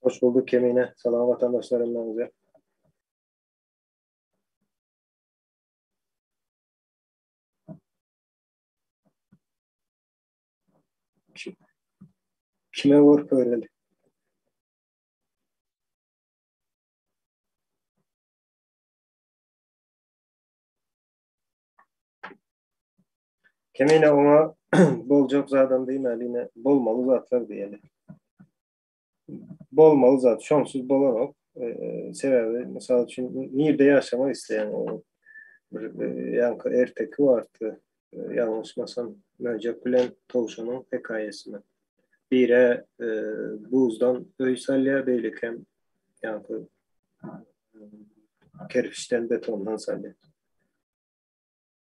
Hoş bulduk Kemine. Salam vatandaşlar hemmäňize. Kime görk bereli? Kemine oňa boljak zadam diýmäli, ine bolmaly zatlar diýeli. Bolmaly zat, şonsuz bolanok. Sebäbi, mysal üçin, nirde ýaşamak isleýäň o bir ýaňky erteki bardy, ýalňyşmasam, möjek bilen towşanyň hekaýasyny. Biri buzdan öý salýar, beýlekem ýaňky kerpiçden, betondan salýar.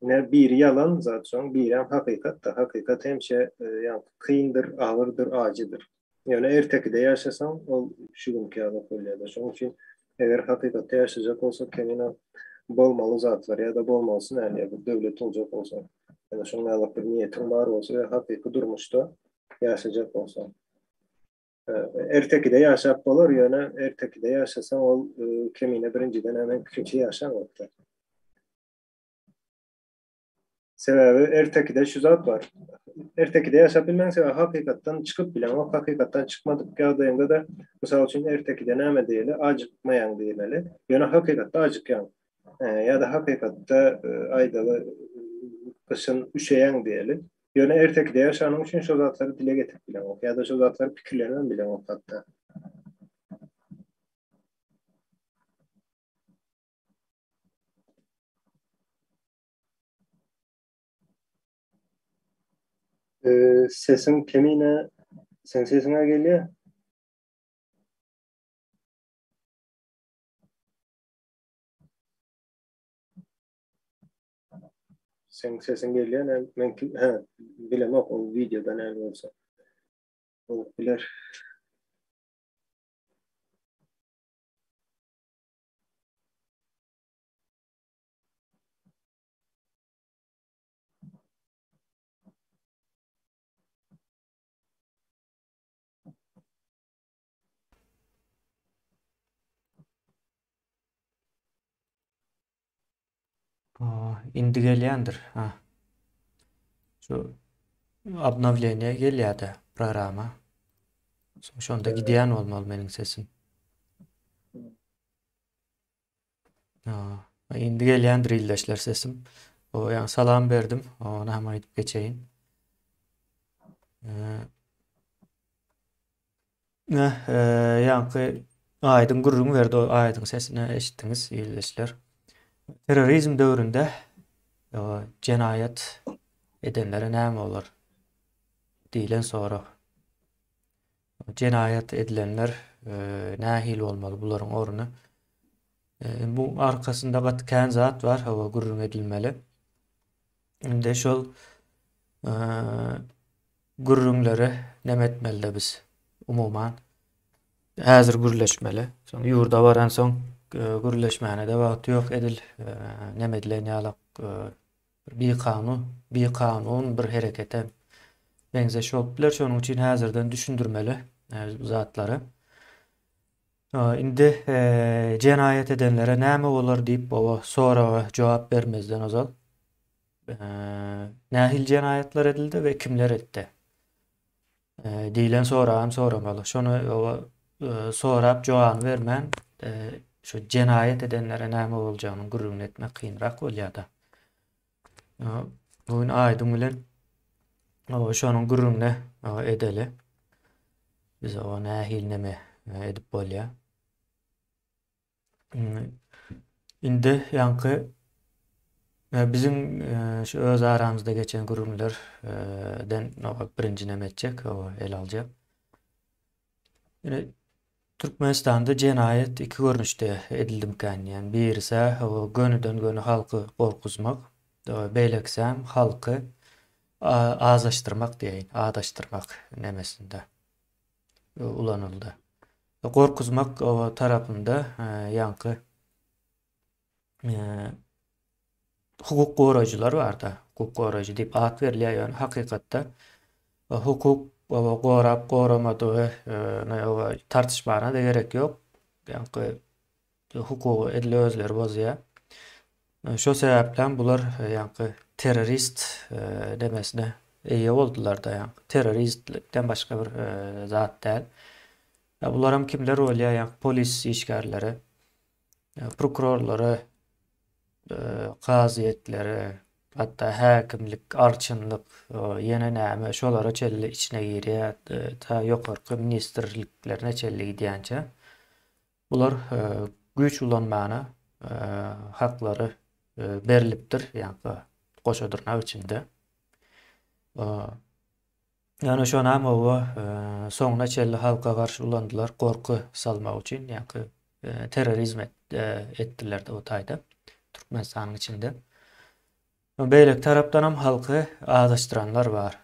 Ine biri ýalan zat şoň birem hakykat-da. Hakykat hemişe ýaňky kyndyr, agyrdyr, ajydyr. Ýöne ertekide ýaşasaň ol şu günki ýaly bolýar-da. Şonuň üçin eger hakykatda ýaşajak bolsak kemine bolmaly zatlar ýa-da bolmalysy näme ýa bir döwlet boljak bolsaň ýa-da şoň ýaly bir niýetiň bar bolsa we hakyky durmuşda ýaşajak bolsaň. Ertekide ýaşap bolar, ýöne ertekide ýaşasaň ol kemine birinjiden hem ikinji ýaşaňokda. Sebäbi ertekide şu zat bar. Ertekide ýaşap bilmeň sebäbi hakykatdan çykyp bileňok. Hakykatdan çykmadyk ýagdaýyňda-da, mysal üçin ertekide näme diýeli, ajykmaýaň diýmeli. Ýöne hakykatda ajykýaň. Ýa-da hakykatda aýdaly gyşyn üşeýäň diýeli. Ýöne ertekide ýaşanyň üçin şo zatlary dile getirip bileňok. Ýa-da şo zatlary pikirlenibem bileňok hatda. Sesiň kemine seň sesiňe gelýär. Seň sesiň gelýär, men men hä, bilemok ol wideoda näme bolsa. Bolup biler. Indi gelýändir. Ha. Şu obnowleniýe gelýärdi programma. Şonda gidýän bolmaly meniň sesim. Indi gelýändir ildeşler sesim. O ýa salam berdim. Ony hem aýdyp geçeýin. Ne, ýaňky aýdyň gürrüň berdi, o aýdyň sesini eşitdiňiz ildeşler. Terrorizm döwründe jenaýat edenlere näme bolar diýlen sorag. Jenaýat edilenler nähili bolmaly bularyň orny? Bu arkasynda gaty kän zat bar, hawa gürrüň edilmeli. Indi şol gürrüňleri neme etmelide biz umuman häzir gürleşmeli. Soň ýurda baransoň gürleşmäne-de wagt ýok edil neme edilen ýalak bir bikanun bikanun bir herekete meňzeş bolup biler. Şonuň üçin häzirden düşündirmeli biz bu zatlary. Indi jenaýat edenlere näme bolar diýip oba soraga jogap bermezden ozal nähili jenaýatlar edildi we kimler etdi diýlen soragy hem soramaly. Şony oba sorap jogabyny bermän şu jenaýat edenlere näme boljagynyň gürrüňini etmek kynrak bolýar-da. Bu gün Aýdyň bilen şonuň gürrüňini edeli. Biz o nähili neme edip bolýar. Indi ýaňky Biziň şu öz aramyzda geçen gürrüňlerden birinji neme etjek, el aljak. Ine, Türkmenistanda jenaýat iki görnüşde edildimikän diýýän. Birisi gönüden-göni halky gorkuzmak, beýlekisem halky azaşdyrmak diýeýin, adaşdyrmak nemesinde ulanyldy. Gorkuzmak tarapynda ýaňky hukuk goraýjylar barda, hukuk goraýjy diýip at berilýär, ýöne hakykatda hukuk gorap goramadygy tartyşmana-da gerek ýok. Ýaňky hukugy edil özleri bozýar. Şo sebäpden bular ýaňky terrorist demesine eýe boldular-da, ýaňky terroristlikden başga bir zat däl. Bularam kimler bolýar, ýaňky polis işgärleri. Prokurorlara, kazyýetlere, hatda häkimlik, arçynlyk, ýene näme şolara çenli içine girýär, ta ýokarky ministrliklerine çenli gidýänçä. Bular güýç ulanmana haklary berlipdir, ýa-da goşa dyrnak içinde. Ýöne şonam oba soňuna çenli halka garşy ulandylar gorky salmak üçin ýaňky terrorizm etdiler-de o taýda Türkmenistanyň içinde. Beýleki tarapdanam halky azaşdyranlar bar.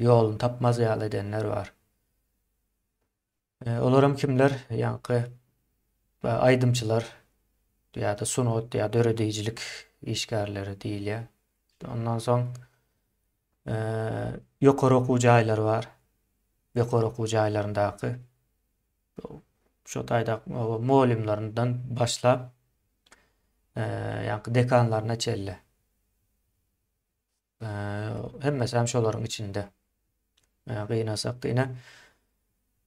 Ýoluny tapmaz ýaly edenler bar. Olaram kimler? Ýaňky aýdymçylar ýa-da sungat ýa döredijilik işgärleri diýilýär. Ondan soň ýokary okuw jaýlary bar. Ýokary okuw jaýlaryndaky şo taýda mugallymlaryndan başlap ýaňky dekanlaryna çenli. Hemmesi hem şolaryň içinde. Gynasak ine.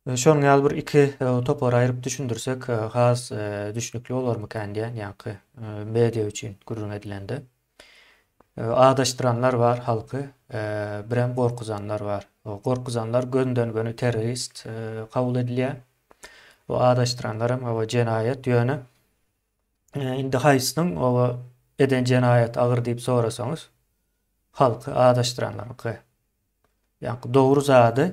Şonuň ýaly bir iki topara aýryp düşündirsek has düşnükli bolarmykan diýen ýaňky media üçin gürrüň edilende. Adaşdyranlar bar halky, birem gorkuzanlar bar. Gorkuzanlar gönden-göni terrorist kabul edilýär. Bu adaşdyranlar hem hawa jenaýat ýöne Indi haýsynyň oba eden jenaýaty agyr diýip sorasaňyz, halky azaşdyranlaryňky. Ýaňky dogry zady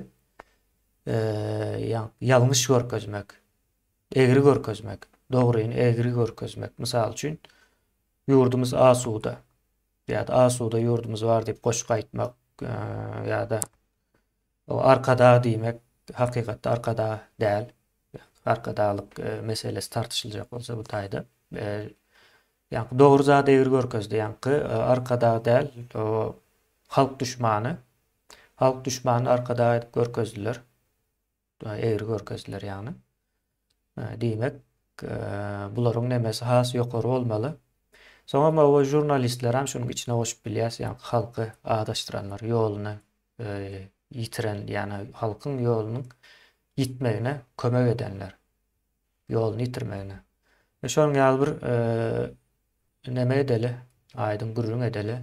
ýalňyş görkezmek, egri görkezmek, dogryny egri görkezmek. Mysal üçin, ýurdumyz asuda ýa-da asuda ýurdumyz bar diýip goşgy aýtmak ýa-da Arkadag diýmek hakykatda arkadag däl. Arkadaglyk meselesi tartyşyljak bolsa bu taýda. Ýaňky dogry zady egri görkezdi. Ýaňky arkadag däl, o halk düşmany. Halk düşmanyny arkadag edip görkezdiler. Egri görkezdiler ýagny. Diýmek, bularyň nemesi has ýokary bolmaly. Soňam o žurnalistler hem şunuň içine goşup bilýäs, ýagny halky adaşdyranlar, ýoluny ýitiren, ýagny halkyň ýolunyň ýitmegine kömek edenler. Ýoluny ýitirmegine. E, şonuň ýaly bir neme edeli, aýdyň gürrüň edeli.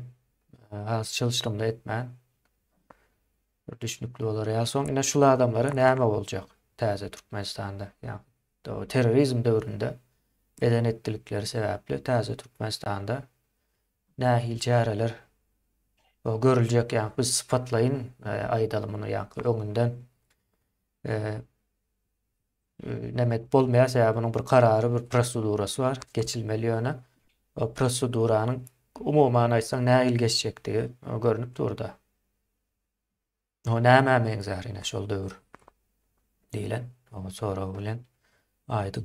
Has çylşyrymly etmän. Bir düşnükli bolar ýa soň ine şul adamlara näme boljak täze Türkmenistanda ýa terrorizm döwründe eden etdilikleri sebäpli täze Türkmenistanda nähili çäreler görüljek ýa biz sypatlaýyn e, aýdaly muny ýa öňünden e, neme edip bolmaýar sebäbi munuň bir karary bir prosedurasy bar geçilmeli ýöne o proseduranyň umuman aýtsaň nähili geçjekdigi görnüp durda. O nämä meňzär ine şol döwür diýlen o sorag bilen aýdyň.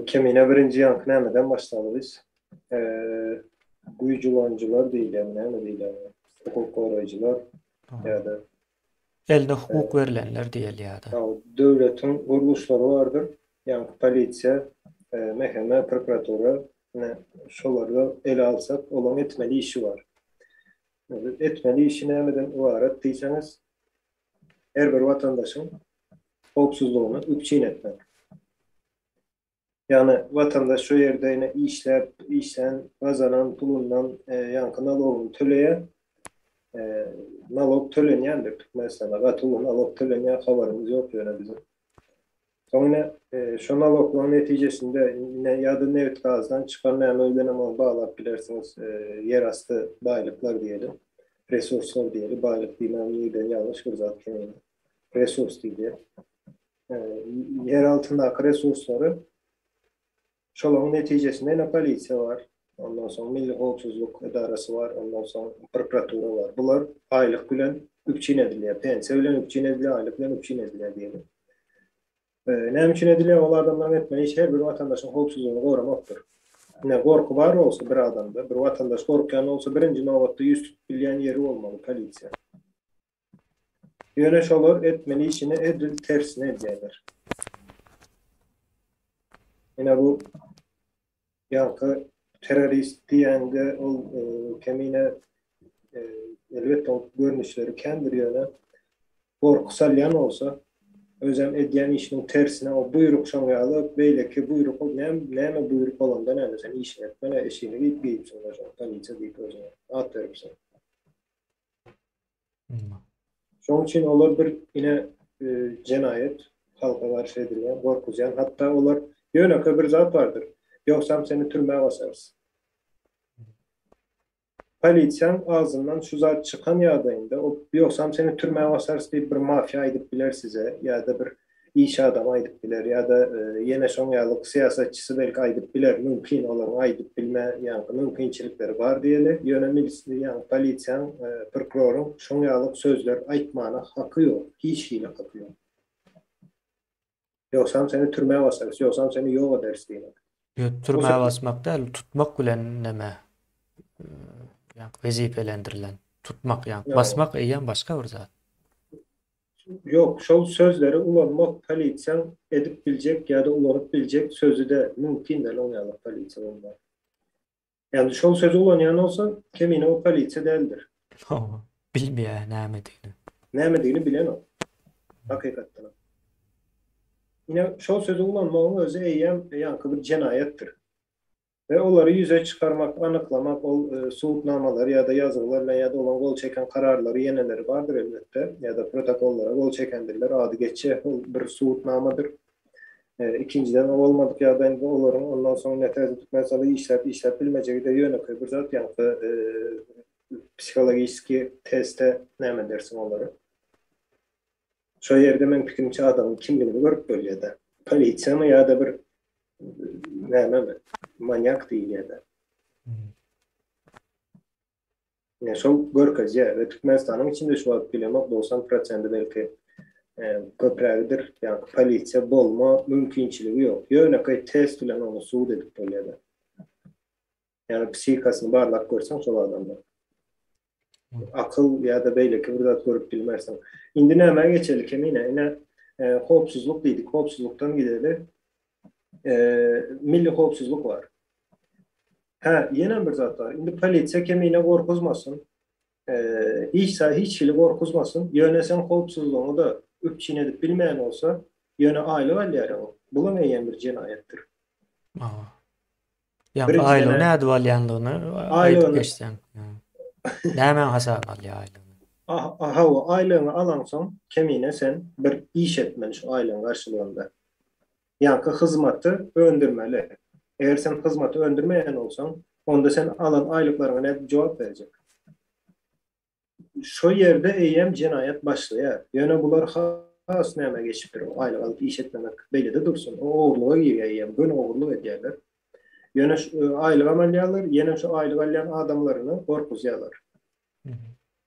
Kemine birinji ýaňky nämeden başlaly biz? Güýç ulanyjylar diýilýär, näme diýilýär? Hukuk goraýjylar ýa-da Eline hukuk berlenler diýeli ýa-da. Döwletiň gurluşlary bardyr. Ýaňky polisiýa, MHM, prokuratura, ine şolarda ele alsak, olaryň etmeli işi bar. Etmeli işi nämeden ybarat diýseňiz, her bir watandaşyň howpsuzlygyny üpjün etmek. Ýagny watandaş şu ýerde ine işläp, işlän, gazanan pulundan ýaňky nalogyny töleýär. Nalog tölenýändir Türkmenistanda. Gaty uly nalog tölenýär, habarymyz ýok ýöne biziň. Soň ine şo naloglaryň netijesinde ine ýa-da nebit-gazdan çykan näme bilenem ony baglap bilersiňiz, ýerasty baýlyklar diýeli, resurslar diýeli, baýlyk diýmegem nirden ýalňyş bir zat kemine. Resurs diýilýär. Ýer altyndaky resurslary şolaryň netijesinde ine polisiýa bar, ondan soň Milli howpsuzlyk edarasy bar, ondan soň prokuratura bar. Bular aýlyk bilen üpjün edilýär, pensiýa bilen üpjün edilýär, aýlyk bilen üpjün edilýär diýeli. Näme üçin edilýär? Ol adamlaryň etmeli işi her bir watandaşyň howpsuzlygyny goramakdyr. Ine, gorky bar bolsa bir adamda, bir watandaş gorkýan bolsa, birinji nobatda ýüz tutup bilýän ýeri bolmaly, polisiýa. Ýöne şolar etmeli işini edil tersine edýärler. Ine bu ýaňky terrorist diýende ol kemine elbetde ol görnüşleri kändir ýöne gorky salýan bolsa özem edýän işiniň tersine o buýruk şoň ýaly beýleki buýruk ol näme näme buýruk bolanda näme sen işiňi etmeli eşigiňi geýip geýipsiň şoň polisiýa diýip özüňe at beripsiň. Şonuň üçin olar bir ine jenaýat halka garşy edilýän, gorkuzýan, hatda olar ýönekeý bir zat bardyr, ýogsam seni türmä basarys. Polisiýaň agzyndan şu zat çykan ýagdaýynda, o ýogsam seni türmä basarys diýip bir mafiýa aýdyp biler size ýa-da bir iş adamy aýdyp biler ýa-da ýene şoň ýaly syýasatçysy belki aýdyp biler, mümkin olaryň aýdyp bilme ýaňky mümkinçilikleri bar diýeli, ýöne ýaňky polisiýaň, prokuroryň şoň ýaly sözler aýtmana haky ýok, hiç hili haky ýok. Ýogsam seni türmä basarys, ýogsam seni ýok ederis diýmek. Ýok, türmä basmak däl, tutmak bilen neme, ýaňky wezipelendirilen, tutmak ýaňky, basmak eýýäm başga bir zat. Ýok, şol sözleri ulanmak polisiýaň edip biljek ýa-da ulanyp biljek sözi-de mümkin däl oň ýaly polisiýa bolmagy. Ýagny şol sözi ulanýan bolsa, kemine o polisiýa däldir. Hawa, bilmeýär nämedigini. Nämedigini bilenok. Hakykatdanam. Ine, şol sözi ulanmagyň özi eýýäm ýaňky bir jenaýatdyr. We olary ýüze çykarmak, anyklamak, ol subutnamalar ýa-da ýazgylar bilen ýa-da olaryň gol çeken kararlary ýeneleri bardyr elbetde, ýa-da protokollara gol çekendirler, ady geçjek ol bir subutnamadyr. Ikinjiden ol bolmadyk ýagdaýynda olaryň ondan soň ne täze Türkmenistanda işläp, işläp bilmejegi-de ýönekeý bir zat, ýaňky psihologiçeskiý teste näme edersiň olary. Şo ýerde meň pikirimçe adamyň kimligini görüp bolýada. Polisiýamy ýa-da bir nämemi, manýak diýilýädä. Ine şol görkezýär we Türkmenistanyň içinde şu wagt bilemok 90 prosendi belki köprägidir, ýa polisiýa bolma mümkinçiligi ýok. Ýönekeý test bilen ony subut edip bolýada. Ýagny psihikasyny barlap görseň şol adamda. Akyl ýa-da beýleki bir zat görüp bilmersiň. Indi nämä geçeli Kemine? Ine howpsuzlyk diýdik. Howpsuzlykdan gideli. Milli howpsuzlyk bar. Hä, ýene bir zat bar. Indi polisiýa Kemine gorkuzmasyn. Hiç hiç hili gorkuzmasyn. Ýöne sen howpsuzlygyňy-da üpjün edip bilmeýän bolsa, ýöne aýlyk alýar ol. Bulam eýýäm bir jenaýatdyr. Ýa aýlygy nädip alýanlygyny aýdyp geçseň. Nämäň hasabyna alýar aýlygyny? Hawa, aýlygyňy alaňsoň, kemine sen bir iş etmeli şu aýlygyň garşylygynda. Ýaňky hyzmaty öndürmeli. Eger sen hyzmaty öndürmeýän bolsaň, onda sen alan aýlyklaryňa nädip jogap berjek? Şo ýerde eýýäm jenaýat başlaýar. Ýöne bular has nämä geçipdir, o aýlyk alyp iş etmemek beýlede dursun, o ogurlyga girýär eýýäm, göni ogurlyk edýärler. Ýöne şu aýlygam alýarlar, ýene şu aýlyk alýan adamlaryny gorkuzýarlar.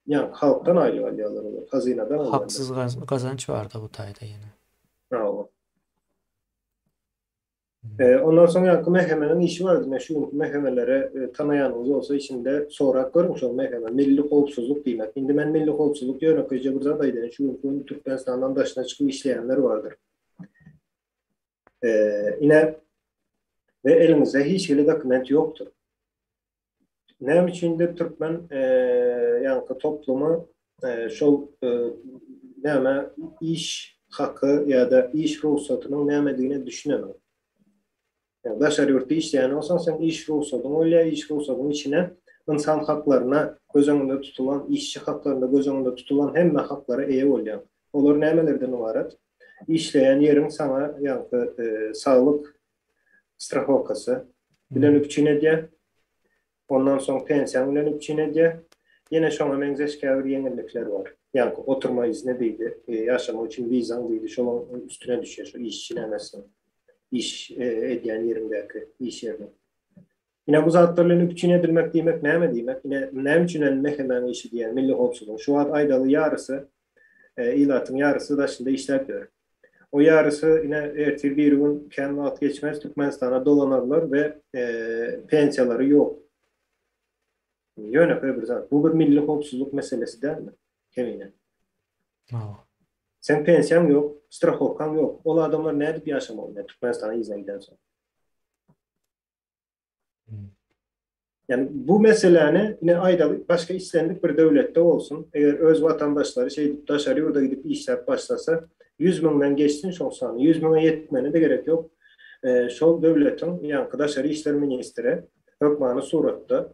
Ýa halkdan aýlyk alýarlar olar, hazynadan alýarlar. Haksyz gazanç barda bu taýda ýene. Hawa. Ondan soň ýaňky MHM-niň işi bardy. Men şu günki MHM-lere tanaýanyňyz bolsa içinde sorap görüň şol MHM, Milli howpsuzlyk diýmek. Indi men milli howpsuzlyk ýönekeýje bir zat aýdaýyn. Şu günki gün Türkmenistandan daşyna çykyp işleýänler bardyr. Ine we eliňizde hiç hili dokument ýokdur. Näme üçindir türkmen ýaňky toplumy şol näme iş haky ýa-da iş rugsatynyň nämedigine düşünenok. Ýa daşary ýurtda işleýän bolsaň sen iş rugsadyň bolýar, iş rugsadyň içine ynsan haklaryna göz öňünde tutulan, işçi haklarynda göz öňünde tutulan hemme haklara eýe bolýaň. Olar nämelerden ybarat? Işleýän ýeriň saňa ýaňky saglyk strahowkasy bilen üpjün edýär. Ondan soň pensiýaň bilen üpjün edýär. Ýene şoňa meňzeş käbir ýeňillikler bar. Ýaňky oturma izni diýdi, ýaşamak üçin wizaň diýdi, şolaň üstüne düşýär şu işçi nämesiniň, iş edýän ýeriňdäki iş ýeriniň. Ine bu zatlar bilen üpjün edilmek diýmek näme diýmek? Ine näme üçin men MHM-niň işi diýýän, milli howpsuzlygyň. Şu wagt aýdaly ýarysy ilatyň ýarysy daşynda işläp ýör. O ýarysy ine ertir birigün kän wagt geçmez Türkmenistana dolanarlar we pensiýalary ýok. Ýönekeý bir zat. Bu bir milli howpsuzlyk meselesi dälmi? Kemine. Hawa. Seň pensiýaň ýok, strahowkaň ýok. Ol adamlar nädip ýaşamaly ine Türkmenistana yzyna gidensoň? Ýani bu meseläni ine aýdaly başga islendik bir döwletde bolsun, eger öz watandaşlary şeýdip daşary ýurda gidip işläp başlasa, 100 müňden geçsin şol sany, 100 müňe ýetmene-de gerek ýok. Şol döwletiň ýaňky daşary işler ministri hökmany suratda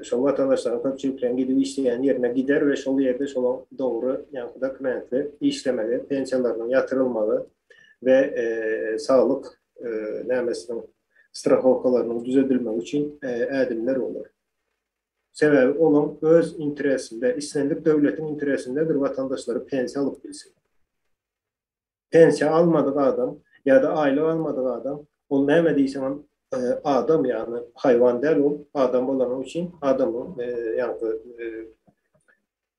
şol watandaşlaryň köpçülikleýin gidip işleýän ýerine gider we şol ýerde şolaň dogry ýaňky dokumentli işlemegi, pensiýalarynyň ýatyrylmagy we saglyk nämesiniň strahowkalarynyň düzedilmegi üçin ädimler bolar. Sebäbi olaň öz interesinde, islendik döwletiň interesindedir watandaşlary pensiýa alyp bilsin. Pensiýa almadyk adam ýa-da aýlyk almadyk adam, ol näme diýseňem adam, ýagny haýwan däl ol, adam bolany üçin adamyň ýagny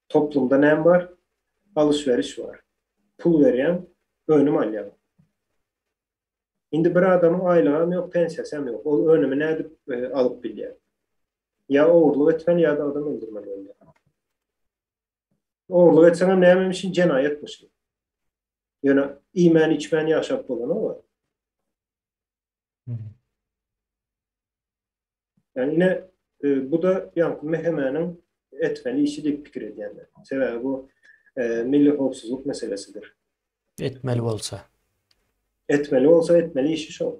toplumda näme bar? Alyş-beriş bar. Pul berýäň, önüm alýaň. Indi bir adamyň aýlygam ýok, pensiýasam ýok. Ol önümi nädip alyp bilýär? Ýa ogurlyk etmeli, ýa-da adam öldürmeli bolýar. Ogurlyk etseňem nämemişin jenaýatmyşyn. Ýöne iýmän-içmän ýaşap bolanok-a. Ýani ine bu-da ýaňky MHM-niň etmeli işi diýip pikir edýän men. Sebäbi bu milli howpsuzlyk meselesidir. Etmeli bolsa. Etmeli bolsa etmeli işi şol.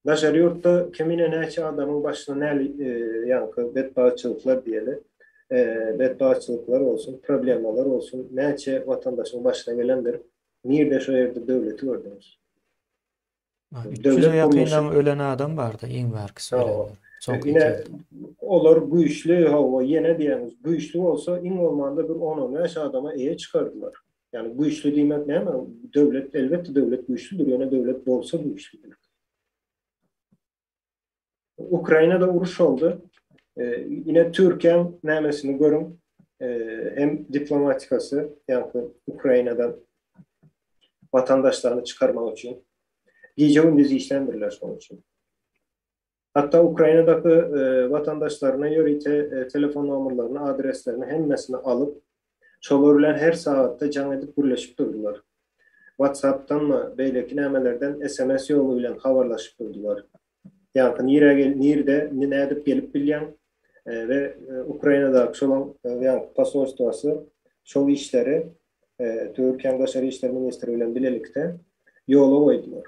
Daşary ýurtda kemine näçe adamyň başyna näli ýaňky betbagtçylyklar diýeli, betbagtçylyklar bolsun, problemalar bolsun, näçe watandaşyň başyna gelendir. Nirde şo ýerde döwleti gördüňiz? 300-e ýakynam ölen adam bardy, iň bärkisi ölenler. Soňky Ine, olar güýçli, hawa, ýene diýýäňiz, güýçli bolsa, iň bolmanda bir on-on bäş adama eýe çykardylar. Ýagny güýçli diýmek näme? Döwlet, elbetde döwlet güýçlüdir, ýöne döwlet bolsa güýçlüdir. Ukrainada uruş boldy. Ine Türkiýäň nämesini görüň, hem diplomatikasy, ýagny Ukrainadan watandaşlaryny çykarmak üçin gije-gündiz işländirler şonuň üçin. Hatda Ukrainadaky watandaşlaryna ýörite telefon nomerlerini, adreslerini hemmesini alyp, şolar bilen her sagatda jaň edip gürleşip durdular. WhatsApp-danmy, beýleki nämelerden sms ýoly bilen habarlaşyp durdular. Ýaňky nirä gel, nirde, nädip gelip bilýäň we Ukrainadaky şolaň ýaňky posolstwasy şol işleri Türkiýäň daşary işler ministri bilen bilelikde ýola goýdular.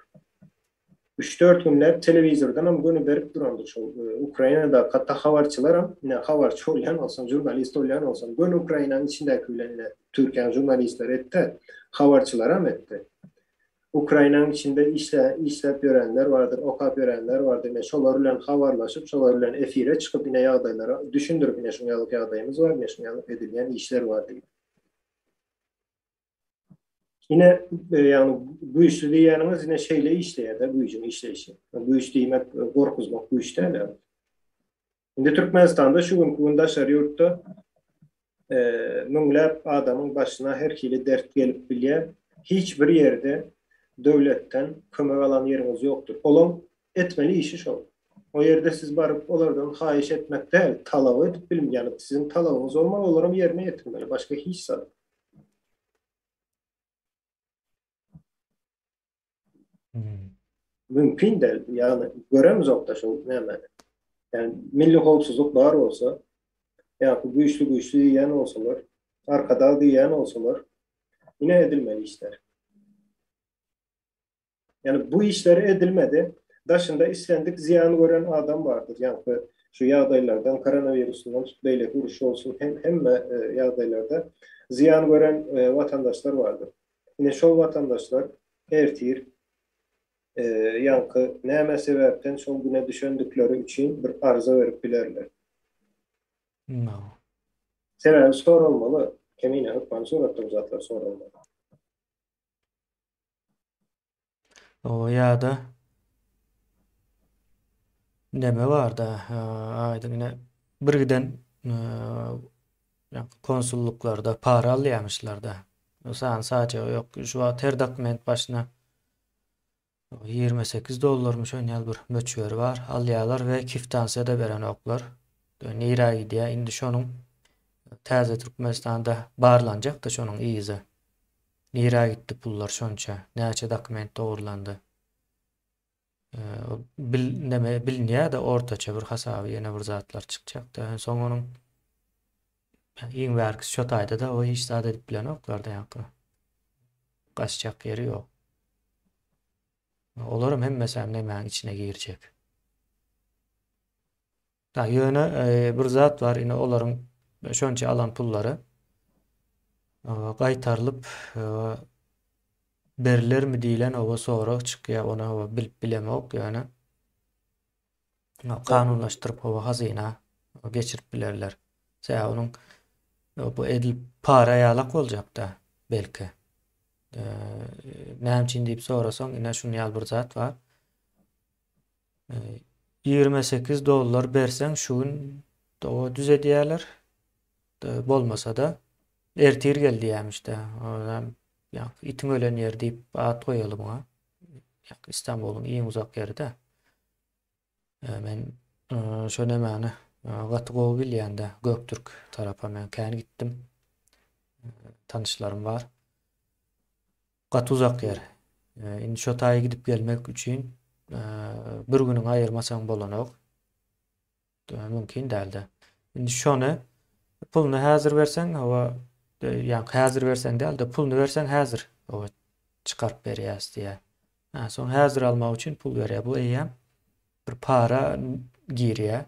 Üç-dört günläp telewizordanam göni berip durandyr şol Ukrainadaky hatda habarçylaram, ine habarçy bolýan bolsaň, žurnalist bolýan bolsaň, göni Ukrainanyň içindäki bilen ine Türkiýäniň žurnalistleri etdi, habarçylaram etdi. Ukrainanyň içinde işle işläp ýörenler bardyr, okap ýörenler bardyr, ine şolar bilen habarlaşyp, şolar bilen efire çykyp ine ýagdaýlara düşündirip ine şuň ýalyk ýagdaýymyz bar, ine şuň ýalyk edilýän işler bar diýip. Ine, ýagny güýçli diýýäniňiz ine şeýle işleýär-de güýjüň işleýşi. Güýç diýmek gorkuzmak güýç däl ýa. Indi Türkmenistanda şu günki gün daşary ýurtda müňläp adamyň başyna her hili dert gelip bilýär. Hiç bir ýerde döwletden kömek alan ýeriňiz ýokdur. Olaň etmeli işi şol. O ýerde siz baryp olardan haýyş etmek däl, talap edip bilm, ýagny siziň talabyňyz bolmaly, olaram ýerine ýetirmeli, başga hiç zat. Mümkin däl, ýagny göremzokda şol nämäni. Ýagny milli howpsuzlyk bar bolsa, ýa-da güýçli güýçli diýýän bolsalar, arkadag diýýän bolsalar, ine edilmeli işler. Ýagny bu işler edilmedi. Daşynda islendik zyýan gören adam bardyr. Ýagny şu ýagdaýlardan, koronawirusyndan tut beýleki uruş bolsun hem hemme ýagdaýlarda zyýan gören watandaşlar bardyr. Ine şol watandaşlar ertir ýaňky näme sebäpden şol güne düşendikleri üçin bir arza berip bilerler. No. Sebäbi soralmaly, Kemine hökmany suratda bu zatlar soralmaly. O ýa-da neme barda, aýdyň ine birgiden konsulluklarda para alýarmyşlar-da. Sany sajagy ýok. Şu wagt her dokument başyna 28 dollarmy şon ýaly bir möçberi bar. Alýarlar we kiftansiýa-da berenoklar. Nirä gidýär? Indi şonuň täze Türkmenistanda barlanjak-da şonuň yzy. Nirä gitdi pullar şonça? Näçe dokument dogrulandy? Bil neme bilinýär-de ortaça bir hasaby ýene bir zatlar çykjak-da. Soň onuň iň bärkisi şo taýda-da o hiç zat edip bilenoklar-da ýaňky. Gaçjak ýeri ýok. Olaram hemmesem nemäň içine girjek. Da ýöne bir zat bar, ine olaryň şonça alan pullary gaýtarylyp berilermi diýlen oba sorag çykýar, ony oba bilip bilemok, ýöne kanunlaşdyryp oba hazyna geçirip bilerler. Sebäbi onuň bu edil para ýalak boljakda belki. Näme üçin diýip sorasaň, ine şuny ýaly bir zat bar. 28 dollar berseň şu gün o düzedýärler. Bolmasa-da ertir gel diýýärmiş-de. Ýa itiň ölen ýeri diýip at goýaly muňa. Ýa Istanbulyň iň uzak ýeri-de. Men şo nemäni gaty gowy bilýän-de Göktürk tarapa men kän gitdim. Tanyşlarym bar. Gaty uzak ýer. Indi şo taýa gidip gelmek üçin bir günüňi aýyrmasaň bolanok. Mümkin dälde. Indi şony puluny häzir berseň, hawa, ýa häzir berseň dälde, puluny berseň häzir hawa çykaryp berýäs diýýär. Ha, soň häzir almak üçin pul berýär. Bu eýýäm bir para girýär.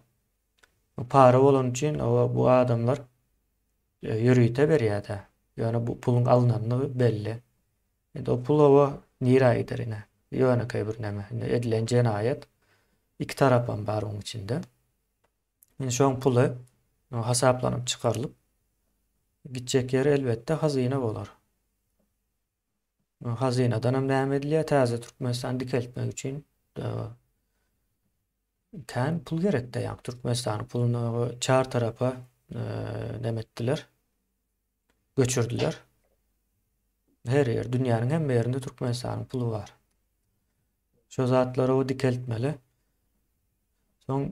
Bu para bolany üçin hawa bu adamlar ýörite berýär-de. Ýöne bu puluň alynandygy belli. Indi o pul oba nirä gider ine. Ýönekeý bir neme. Indi edilen jenaýat iki tarapam bar oň içinde. Indi şoň puly hasaplanyp çykarylyp gitjek ýeri elbetde hazyna bolar. Hazynadan hem näme edilýär? Täze Türkmenistan dikeltmek üçin kän pul gerekde ýa Türkmenistanyň puluny çar tarapa neme etdiler? Göçürdiler. Her ýer, dünýäniň hemme ýerinde Türkmenistanyň puly bar. Şo zatlary o dikeltmeli. Soň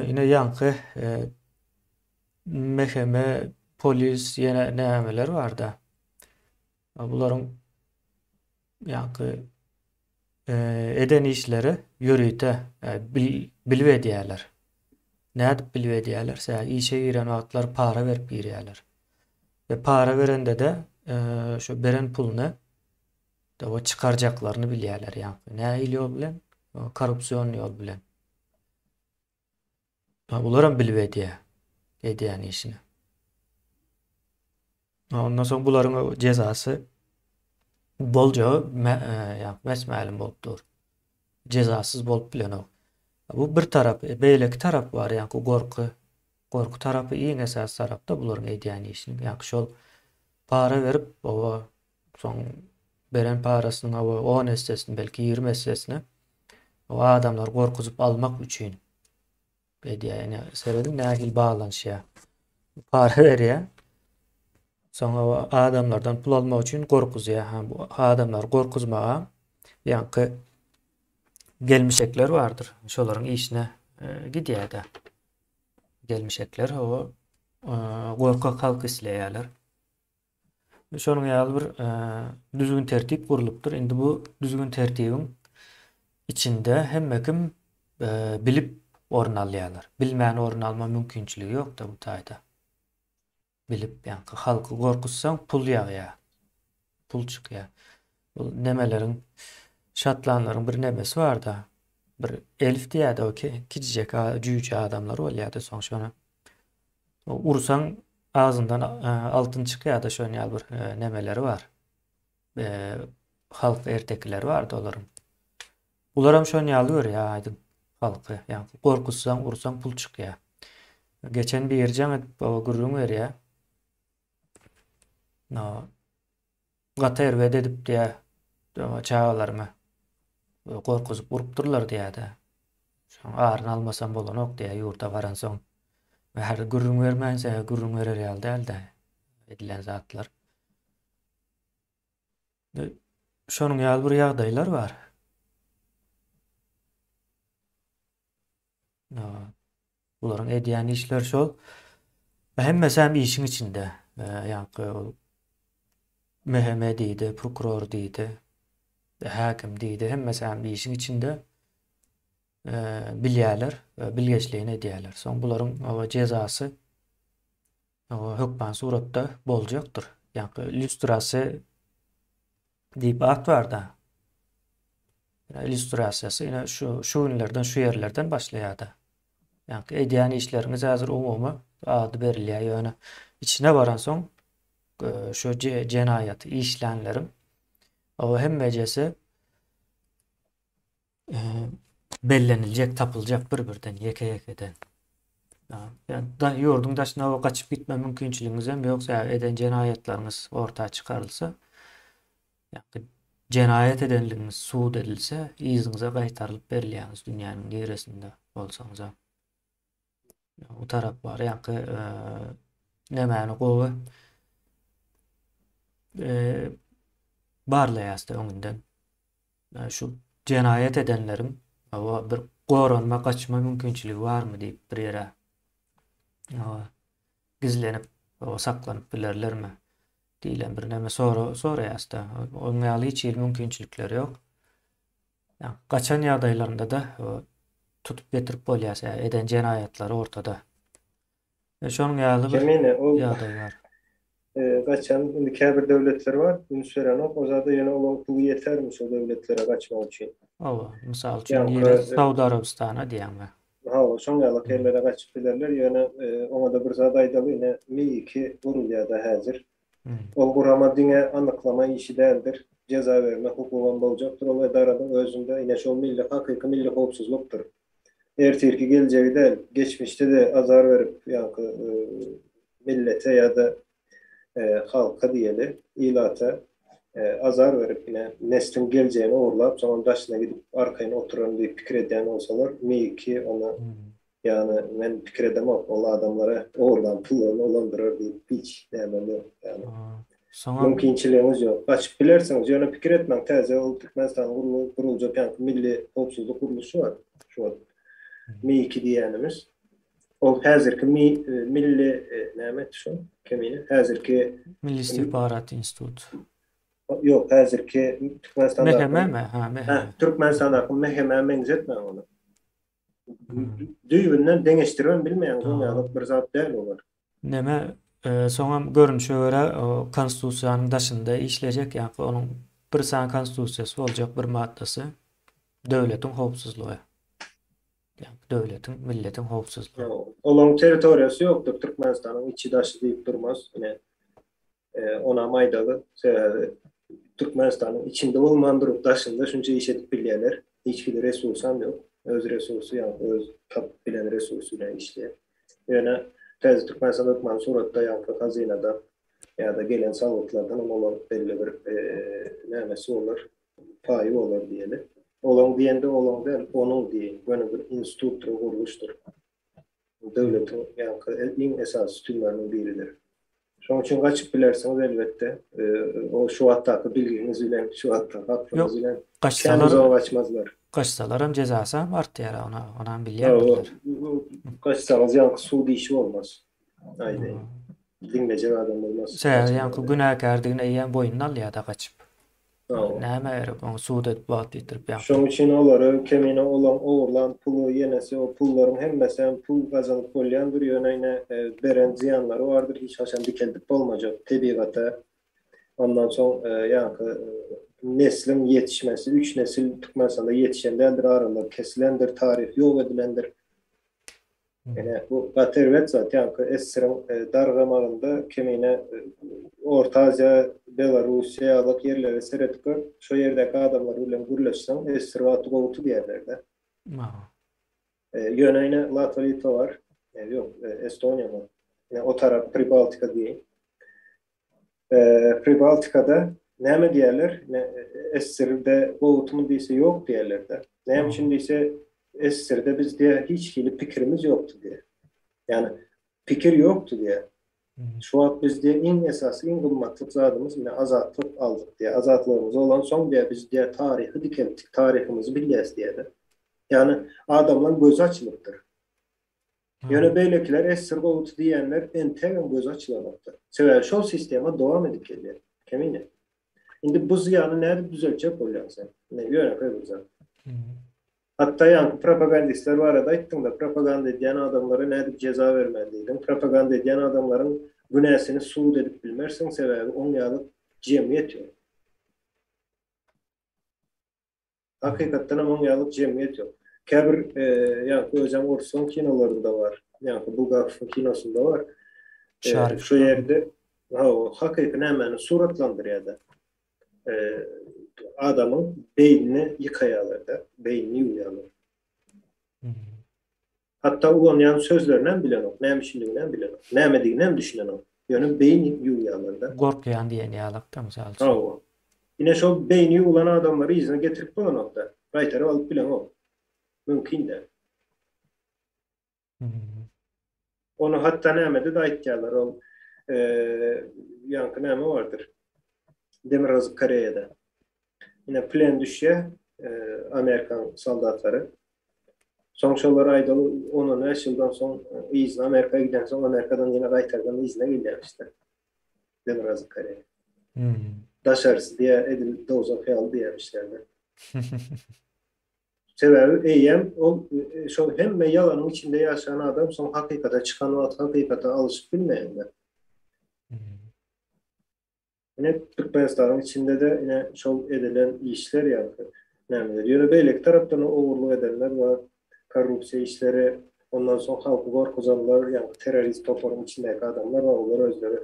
ine ýaňky MHM, polis ýene nämeler barda. Bularyň ýaňky eden işleri ýörite bilip edýärler. Nädip bilip edýärler? Sebäbi işe giren wagtlary para berip girýärler. We para berende-de şu beren puluny o çykarjaklaryny bilýärler ýaňky. Nähili ýol bilen? Korrupsion ýol bilen. Bularam bilip edýär. Edýän işini. Ondan soň bularyň jezasy boljagy e, mäs-mälim bolup dur. Jezasyz bolup bilenok. Bu bir tarapy, e, beýleki tarap bar, ýaňky gorky. Gorky tarapy iň esasy tarapda bularyň edýän işiniň. Ýaňky şol para berip, oba soň beren parasynyň oba 10 essesini, belki 20 essesini o adamlary gorkuzyp almak üçin edýär. Ýani serediň nähili baglanyşýar. Para berýär. Soňra o adamlardan pul almak üçin gorkuzýar. Ha bu adamlary gorkuzmaga ýaňky gelmişekler bardyr. Şolaryň işine e, gidýär-de. Gelmişekler o e, gorkak halk isleýärler. Şonuň ýaly bir düzgün-tertip gurlupdyr. Indi bu düzgün-tertibiň içinde hemme kim bilip orun alýarlar. Bilmän orun alma mümkinçiligi ýok-da bu taýda. Bilip, ýaňky halky gorkuzsaň pul ýagýar. Pul çykýar. Bu nemeleriň şotlanlaryň bir nemesi bar-da. Bir elf diýýär-de o kiçijek jüýje adamlar bolýar-da soň şony Ursaň agzyndan altyn çykýar-da şon ýaly bir nemeleri bar. Halk ertekileri bardy olaryň. Bularam şon ýaly görýär aýdyň halky. Ýagny gorkuzsaň, ursaň pul çykýar. Geçen biri jaň edip gürrüň berýär. No, gaty erbet edip diýär çagalarymy gorkuzyp urupdyrlar diýär-de. Şoň aryny almasam bolanok diýär ýurda baransoň. Bäri gürrüň bermänse gürrüň berer ýaly däl-de edilen zatlar. Şonuň ýaly bir ýagdaýlar bar. Bularyň edýän işleri şol. Hemmesi hem işiň içinde. Ýaňky ol MHM diýdi, prokuror diýdi, häkim diýdi, hemmesi hem işiň içinde bilýärler, bilgeşleýin edýärler. Soň bularyň jezasy hökman suratda boljakdyr. Ýaňky lýustrasiýa diýip at bar-da. Illýustrasiýasy ine şu şu günlerden şu ýerlerden başlaýar-da. Ýaňky edýän işleriňiz häzir umumy ady berilýär, ýöne içine baransoň e, şu jenaýaty işlänleriň o hemmejesi belleniljek, tapyljak bir-birden, ýeke-ýekeden. Da, ýurduň daşyna gaçyp gitme mümkinçiligiňiz hem ýok, sebäbi eden jenaýatlaryňyz orta çykarylsa, ýa jenaýat edenligiňiz sud edilse, yzyňyza gaýtarylyp berilýäňiz dünýäniň niresinde bolsaňyzam. O tarap bar, ýaňky nämäni gowy barlaýasda öňünden. Şu jenaýat edenleriň hawa bir goranma, gaçma mümkinçiligi barmy diýip bir ýere hawa gizlenip, hawa saklanyp bilerlermi diýlen bir näme sora soraýasda. Onuň ýaly hiç hili mümkinçilikleri ýok. Ýa gaçan ýagdaýlarynda-da tutup getirip bolýar, eden jenaýatlary ortada. E, şonuň ýaly bir Kemine ol ýagdaý bar. E, gaçan indi käbir döwletler bar, üns berenok, o zada ýöne olaň puly ýetermi şo döwletlere gaçmak üçin? Hawa, mysal üçin nirä? Saud Arabystana diýýäňmi? Hawa, şoň ýaly ýerlere gaçyp bilerler, ýöne e, oňa-da bir zat aýdaly, ine MI2 gurulýar-da häzir. Ol gurama diňe anyklama işi däldir, jeza berme hukugam boljakdyr ol edaranyň özünde, ine şol milli hakyky milli howpsuzlykdyr. Ertirki geljegi däl, geçmişde-de azar berip, ýaňky millete ýa-da halka diýeli, ilata azar berip, ine, nesliň geljegini ogurlap, soňam daşyna gidip arkaýyn oturaryn diýip pikir edýän bolsalar, meýki ony, ýagny men pikir edemok, ol adamlara ogurlan pullaryny ulandyrar diýip hiç nämem ýok, ýagny. Soňam. Mümkinçiligiňiz ýok. Gaçyp bilersiňiz, ýöne pikir etmäň, täze ol Türkmenistanyň guruljak ýaňky milli howpsuzlyk gurluşy bar. Şu wagt Mİ-2 diýýänimiz. Ol häzirki Mi milli näme etdi şol kemine? Häzirki Milli istihbarat instituty. Ýok, häzirki Türkmenistandaky MHM-mi? Ha, MHM. Türkmenistandaky MHM-e meňzetmäň ony. Düýbünden deňeşdiribem bilmeýäňiz, oň ýaly bir zat däl olar. Neme, soňam görnüşe görä konstitusiýanyň daşynda işlejek, ýa-da onuň bir sany konstitusiýasy boljak bir maddasy döwletiň howpsuzlygy. Ýa-da döwletiň, milletiň howpsuzlygy. Olaryň territoriýasy ýokdur, Türkmenistanyň içi-daşy diýip durmaz. Ine, Onam aýdaly, sebäbi Türkmenistanyň içinde bolman durup daşynda şunça iş edip bilýärler. Hiç hili resursam ýok. Öz resursy ýa öz tapyp bilen resursy bilen işleýär. Ýöne täze Türkmenistan hökmany suratda ýa-da hazynadan ýa-da gelen salgytlardan hem olar belli bir nämesi bolar, paýy bolar diýeli. Olaň diýende olaň däl, onuň diýeýin. Göni bir institutdyr, gurluşdyr. Döwletiň ýaňky iň esasy sütünleriniň biridir. Şonuň üçin gaçyp bilersiňiz elbetde. O şu wagtdaky bilgiňiz bilen, şu wagtdaky aklyňyz bilen gaçsalar uzaga gaçmazlar. Gaçsalaram jezasy hem artýar, ona onam bilýändirler. Gaçsaňyz ýaňky sud işi bolmaz. Aýdaýyn. Diňlejek adam bolmaz. Sebäbi ýaňky günäkärdigini eýýäm boýnuna alýar-da gaçyp. Nämä gerek oňa sud edip wagt ýitirip ýaňky. Şoň üçin olary kemine olaň ogurlan puly ýenesi o pullaryň hemmesi hem pul gazanyp bolýandyr ýöne ine beren zyýanlary bardyr hiç haçan dikeldip bolmajak tebigata ondan soň ýaňky nesliň ýetişmesi üç nesil Türkmenistanda ýetişen däldir aralar kesilendir taryh ýok edilendir Ine, bu gaty erbet zat. Ýaňky SSR-iň dargamagynda kemine Orta Aziýa Belarussiýa ýalyk ýerlere seredip gör, şo ýerdäki adamlar bilen gürleşseň, SSR wagty gowudy diýerler-de. Ýöne ine Latwa Litwa bar, ýok, Estoniýa bar. Ine o tarap Pribaltika diýeýin. Pribaltikada näme diýerler? Ine SSR-de gowudymy diýse ýok diýerler-de. Näme üçin diýse, SSR-de biz diýer hiç hili pikirimiz ýokdy diýer. Ýagny pikir ýokdy diýer. Şu wagt biz diýe iň esasy, iň gymmatlyk zadymyz ine azatlyk aldyk diýe. Azatlygymyz bolansoň diýe biz diýe taryhy dikeltdik, taryhymyzy bilýäs diýe-de. Ýagny adamlaň gözi açylypdyr. Ýöne beýlekiler esr gowudy diýenler entegem gözi açylanokdyr. Sebäbi şol sistema dowam edip gelýär. Kemine. Indi bu zyýany nädip düzeltjek bolýaň sen? Ine ýönekeý bir zat. Hatda ýaňky propagandistler barada aýtdyňda, propaganda edýän adamlara nädip jeza bermeli diýdiň. Propaganda edýän adamlaryň günäsini subut edip bilmersiň, sebäbi oň ýaly jemgyýet ýok. Hakykatdanam oň ýaly jemgyýet ýok. Käbir ýaňky özem orsuň kinolarynda bar, ýaňky Bulgakowyň kinosynda bar. Şo ýerde hawa, hakyky nämäni suratlandyrýar-da. adamyň beýnini ýykaýarlar-da, beýnini ýuwýarlar. Hatda ulanýan sözlerini hem bilenok, näme üçindigini hem bilenok, nämedigini hem düşünenok. Ýöne beýni ýuwýarlar-da. Gorkýan diýen ýalak-da, mysal üçin. Hawa. Ine şol beýni ýuwlan adamlary yzyna getirip bolanok-da, gaýtaryp alyp bileňok. Mümkin däl. Ony hatda nämede-de aýtýarlar, ol ýaňky näme bardyr? Demirgazyk Koreýada. Ine plen düşýär Amerikan soldatlary. Soň şolar aýdaly on-on bäş ýyldan soň yzyna Amerika gidensoň Amerikadan ýene gaýtardan yzyna gelýärmişler. Demirgazyk Koreýa. Daşarysy diýýär edil dowzah ýaly diýýärmişler. Sebäbi eýýäm ol şol hemme ýalanyň içinde ýaşan adam soň hakykata çykan wagty hakykata alyşyp bilmeýändir. Ine Türkmenistanyň içinde-de ine şol edilen işler ýaly nämeler. Ýöne beýleki tarapdan ogurlyk edenler bar, korrupsiýa işleri, ondan soň halky gorkuzanlar, ýagny terrorist toparyň içindäki adamlar bar, olar özleri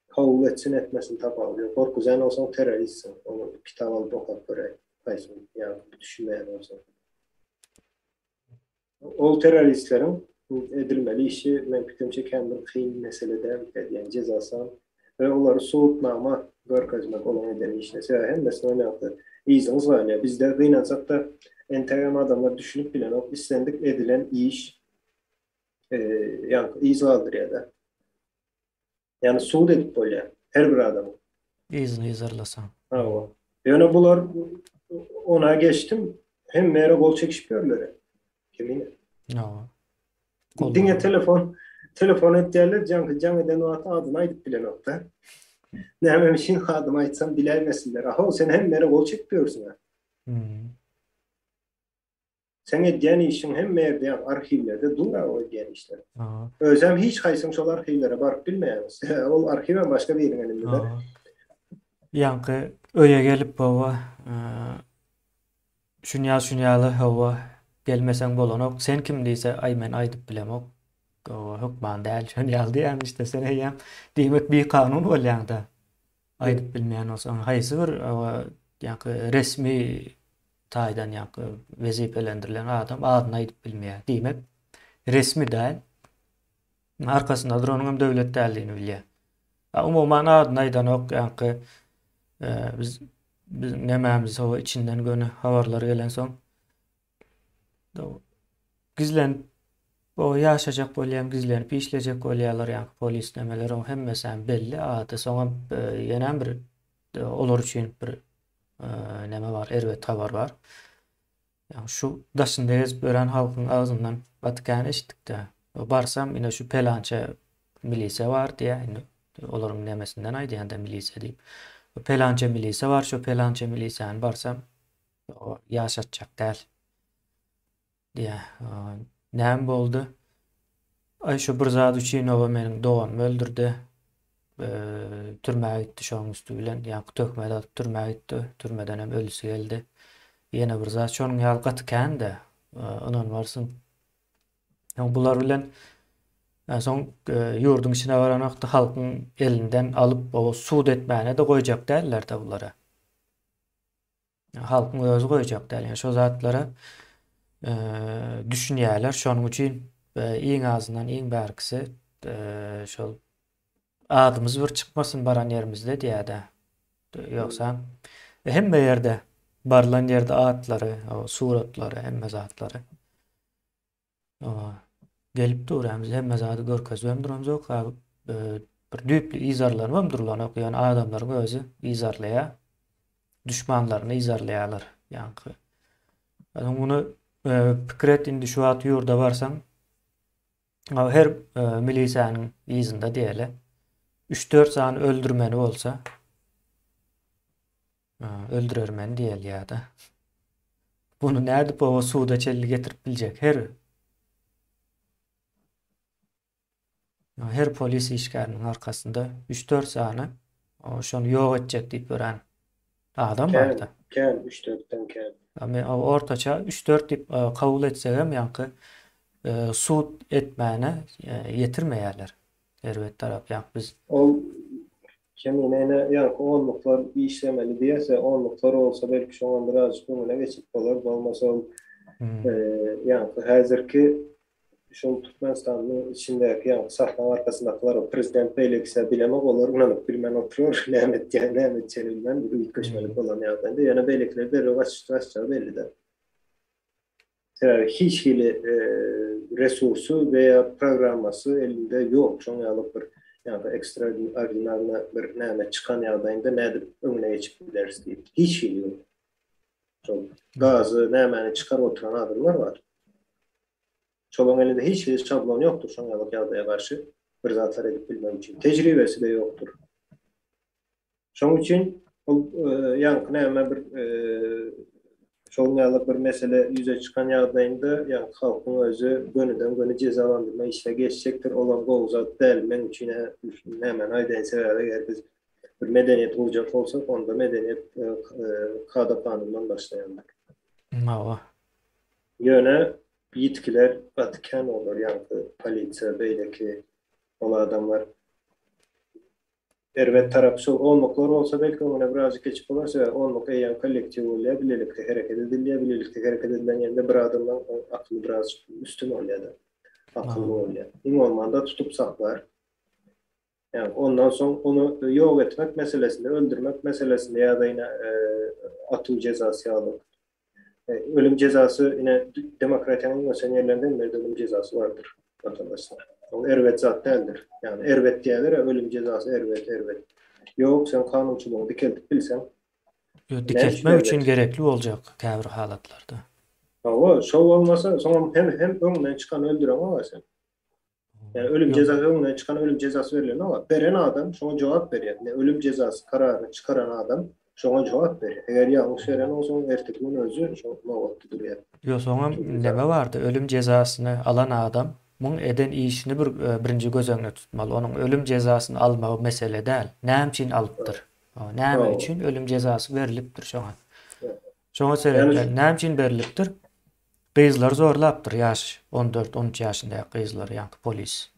Kabul etsin etmesin tapawudy ýok. Gorkuzýan bolsaň terroristsiň. Ony kitap alyp okap göräý. Haýsy ýa düşünmeýän bolsaň. Ol terroristleriň edilmeli işi meň pikirimçe kän bir kyn mesele däl diýen jezasam we olary subutnama görkezmek olaň eden işine. Sebäbi hemmesini oýnapdy. Yzyňyz galýar. Bizde gynansakda entegem adamlar düşünip bilenok. Islendik edilen iş ýaňky yz galdyrýar-da. Ýagny sud edip bolýar her bir adamy. Yzyny yzarlasaň. Hawa. Ýöne bular ona geçdim hemme ýere gol çekişip ýörler. Kemine. Hawa. Diňe telefon telefon etýärler, jaňky jaň eden wagty adyny aýdyp bilenokda. Näme üçin adymy aýtsam biläýmesinler. Ahow sen hemme ýere gol çekip ýörsüň. Hmm. Seň edýän işiň hemme ýerde ýa arhiwlerde dur-a o edýän işler. Özem hiç haýsyň şol arhiwlere baryp bilmeýäň. Sebäbi ol arhiwem başga biriniň elinde-de. Ýaňky öýe gelip hawa şunýa şunýaly hawa gelmeseň bolanok sen kim diýse aý men aýdyp bilemok hawa hökman däl şonýaly diýýämişde sen eýýäm diýmek bikanun bolýaňda. Aýdyp bilmeýän bolsaň, haýsy bir ýaňky resmi taýdan ýaňky wezipelendirilen adam adyny aýdyp bilmeýär. Diýmek, resmi däl. Arkasynda duranyň hem döwlet däldigini bilýär. Umuman adyny aýdanok ýaňky biz biz nämämiz hawa içinden göni habarlar gelensoň Gizlenip o ýaşajak bolýam, gizlenip işlejek bolýarlar, ýaňky polis nemeler, oň hemmesem belli ady. Soňam ýenem bir olar üçin bir neme bar, erbet habar bar. Ýa şu daşynda gezip ýören halkyň agzyndan gaty kän eşitdik-de. Barsam ine şu pelança milisiýa bar diýýär. Indi olaryň nemesinden aýdýan-da milisiýa diýip. Pelança milisiýa bar, şu pelança milisiýany barsam Ýaşatjak däl. Diýýär. Näme boldy? Aý şu bir zat üçin oba meniň doganymy öldürdi. Türmä gitdi şonuň üsti bilen. Ýaňky töhmet atyp türmä gitdi. Türmeden hem ölüsi geldi. Ýene bir zat şonuň ýaly gaty kän-de. Ynanmarsyň. Bular bilen. Soň ýurduň içine baran wagty halkyň elinden alyp o sud etmäne-de goýjak dällerdi bulara. Halkyň özi goýjak däl. Ýani şo zatlara düşünýärler. Şonuň üçin iň azyndan iň bärkisi şol adymyz bir çykmasyn baran ýerimizde diýýär-de. Ýogsa hemme ýerde barylan ýerde atlary, suratlary, hemme zatlary Gelip dur, biz hemme zady görkezibem duramzok, bir düýpli yzarlanybam durulanok, ýöne adamlaryň özi yzarlaýar, duşmanlaryny yzarlaýarlar, ýaňky. Soň muny pikir et, indi şu wagt ýurda barsaň, her milisiýanyň yzynda diýeli, üç-dört sany öldürmeni bolsa, Öldürermen diýeli ýa-da. Bunu nädip oba suda çenli getirip biljek her her polis işgäriniň arkasynda 3-4 sany şony ýok etjek diýip ýören adam barda. Kän, 3-4-den kän. Men ortaça 3-4 diýip kabul etsegem ýaňky sud etmäne ýetirmeýärler. Erbet tarap ýak biz. Ol kemine ine ýaňky onluklar işlemeli diýese onluklar bolsa belki şoňam birazjyk öňüne geçip bolar bolmasa ol ýaňky häzirki şol Türkmenistanyň içindäki ýaňky sahnaň arkasyndakylar prezident beýlekisä bilemok olar ynanyp bilmän oturar näme etýän näme etjegini bilmän bir üýtgeşmelik bolan ýagdaýynda ýöne beýlekiler derrew gaçjagy belli-de. Sebäbi hiç hili resursy we ýa programmasy elinde ýok. Şoň ýaly bir ýa-da ekstraordinarny bir näme çykan ýagdaýynda nädip öňüne geçip bileris diýip. Hiç hili ýok. Şol gazy nämäni çykaryp oturan adamlar bar. Şolaryň elinde hiç hili şablon ýokdur şoň ýaly ýagdaýa garşy bir zatlar edip bilmek üçin. Tejribesi-de ýokdur. Şoň üçin ol ýaňky näme bir şoň ýaly bir mesele ýüze çykan ýagdaýynda ýaňky halkyň özi gönüden-göni jezalandyrma işine geçjekdir. Olam gowy zat däl. Meň üçin-ä nämäni aýdaýyn sebäbi eger biz bir medeniýet gurjak bolsak onda medeniýet kada-kanundan başlaýandyr. Hawa. Ýöne ýitgiler gaty kän bolar ýaňky polisiýa beýleki ol adamlar Erbet tarapy şol onluklar bolsa belki öňüne birazjyk geçip bolar sebäbi onluk eýýäm kollektiw bolýar bilelikde hereket edilýär bilelikde hereket edilen ýerinde bir adamdan akyly birazjyk üstün bolýada akylly bolýar iň bolmanda tutup saklar ýagny ondan soň ony ýok etmek meselesinde öldürmek meselesinde ýa-da ýene atuw jezasy ýaly Ölüm jezasy ine demokratiýanyň iň ösen ýerlerinde hemme ölüm jezasy bardyr watandaşlar. Ol erbet zat däldir. Ýagny erbet diýýärler, ölüm jezasy erbet, erbet. Ýok, sen kanunçylygyňy dikeltip bilseň. Ýok, dikeltmek üçin gerekli boljak käbir halatlarda. Hawa, şo bolmasa, soňam hem hem öňünden çykany öldüreňok-a sen. Ýani ölüm jezasy öňünden çykan ölüm jezasy berlen oňa. Beren adam şoňa jogap berýär. Ine ölüm jezasy kararyny çykaran adam şoňa jogap berýär. Eger ýalňyş beren bolsa onuň erteki gün özi şo nobatda durýar. Ýok soňam neme bardy ölüm jezasyny alan adam muň eden işini bir birinji göz öňüne tutmaly. Onuň ölüm jezasyny almagy mesele däl. Näme üçin alypdyr? Näme üçin ölüm jezasy berilipdir şoňa? Şoňa seretmeli. Näme üçin berilipdir? Gyzlary zorlapdyr ýaş 14 13 ýaşyndaky gyzlary ýaňky polis.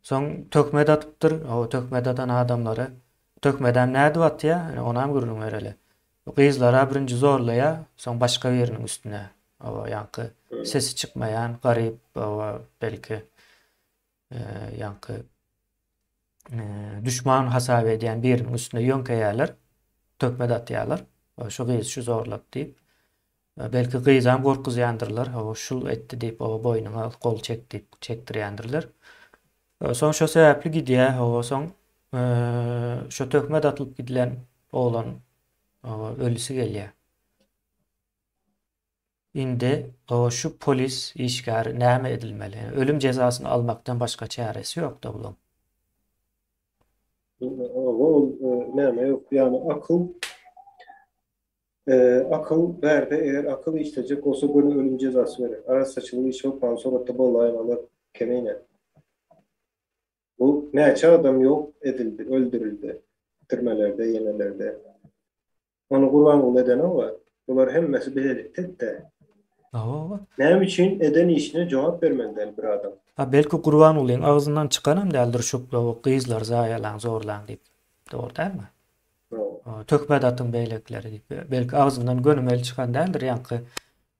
Soň töhmet atypdyr. O töhmet atan adamlary töhmedem nädip atýar? Ine onam gürrüň bereli. Gyzlara birinji zorlaýar, soň başga biriniň üstüne. O ýaňky sesi çykmaýan garyp, belki ýaňky düşman hasap edýän biriniň üstüne ýöňkeýärler, töhmet atýarlar. Şu gyz şu zorlap diýip. Belki gyzam gorkuzýandyrlar, hawa şul etdi diýip, oba boýnuňa gol çek diýip çekdirýändirler. Soň şo sebäpli gidýär, hawa soň şo töhmet atylyp gidilen oglan hawa ölüsi gelýär. Indi hawa şu polis işgäri näme edilmeli? Ölüm jezasyny almakdan başga çäresi ýok-da bulaň. Hawa ol näme ýok, ýagny akyl Akyl bärde eger akyl işlejek bolsa göni ölüm jezasy berer. Arassaçylyk işi hökmany suratda bolaýmaly Kemine. Bu näçe adam ýok edildi, öldürildi türmelerde, ýenelerde. Ony Gurbanguly edenok-a. Bular hemmesi bilelikde etdi. Hawa. Näme üçin eden işine jogap bermeli däl bir adam? Ha belki Gurbangulyň agzyndan çykanam däldir şu gyzlary zaýalaň zorlaň diýip. Dogry dälmi? Dogry. Töhmet atyň beýlekileri diýip. Belki agzyndan gönümel çykan däldir ýaňky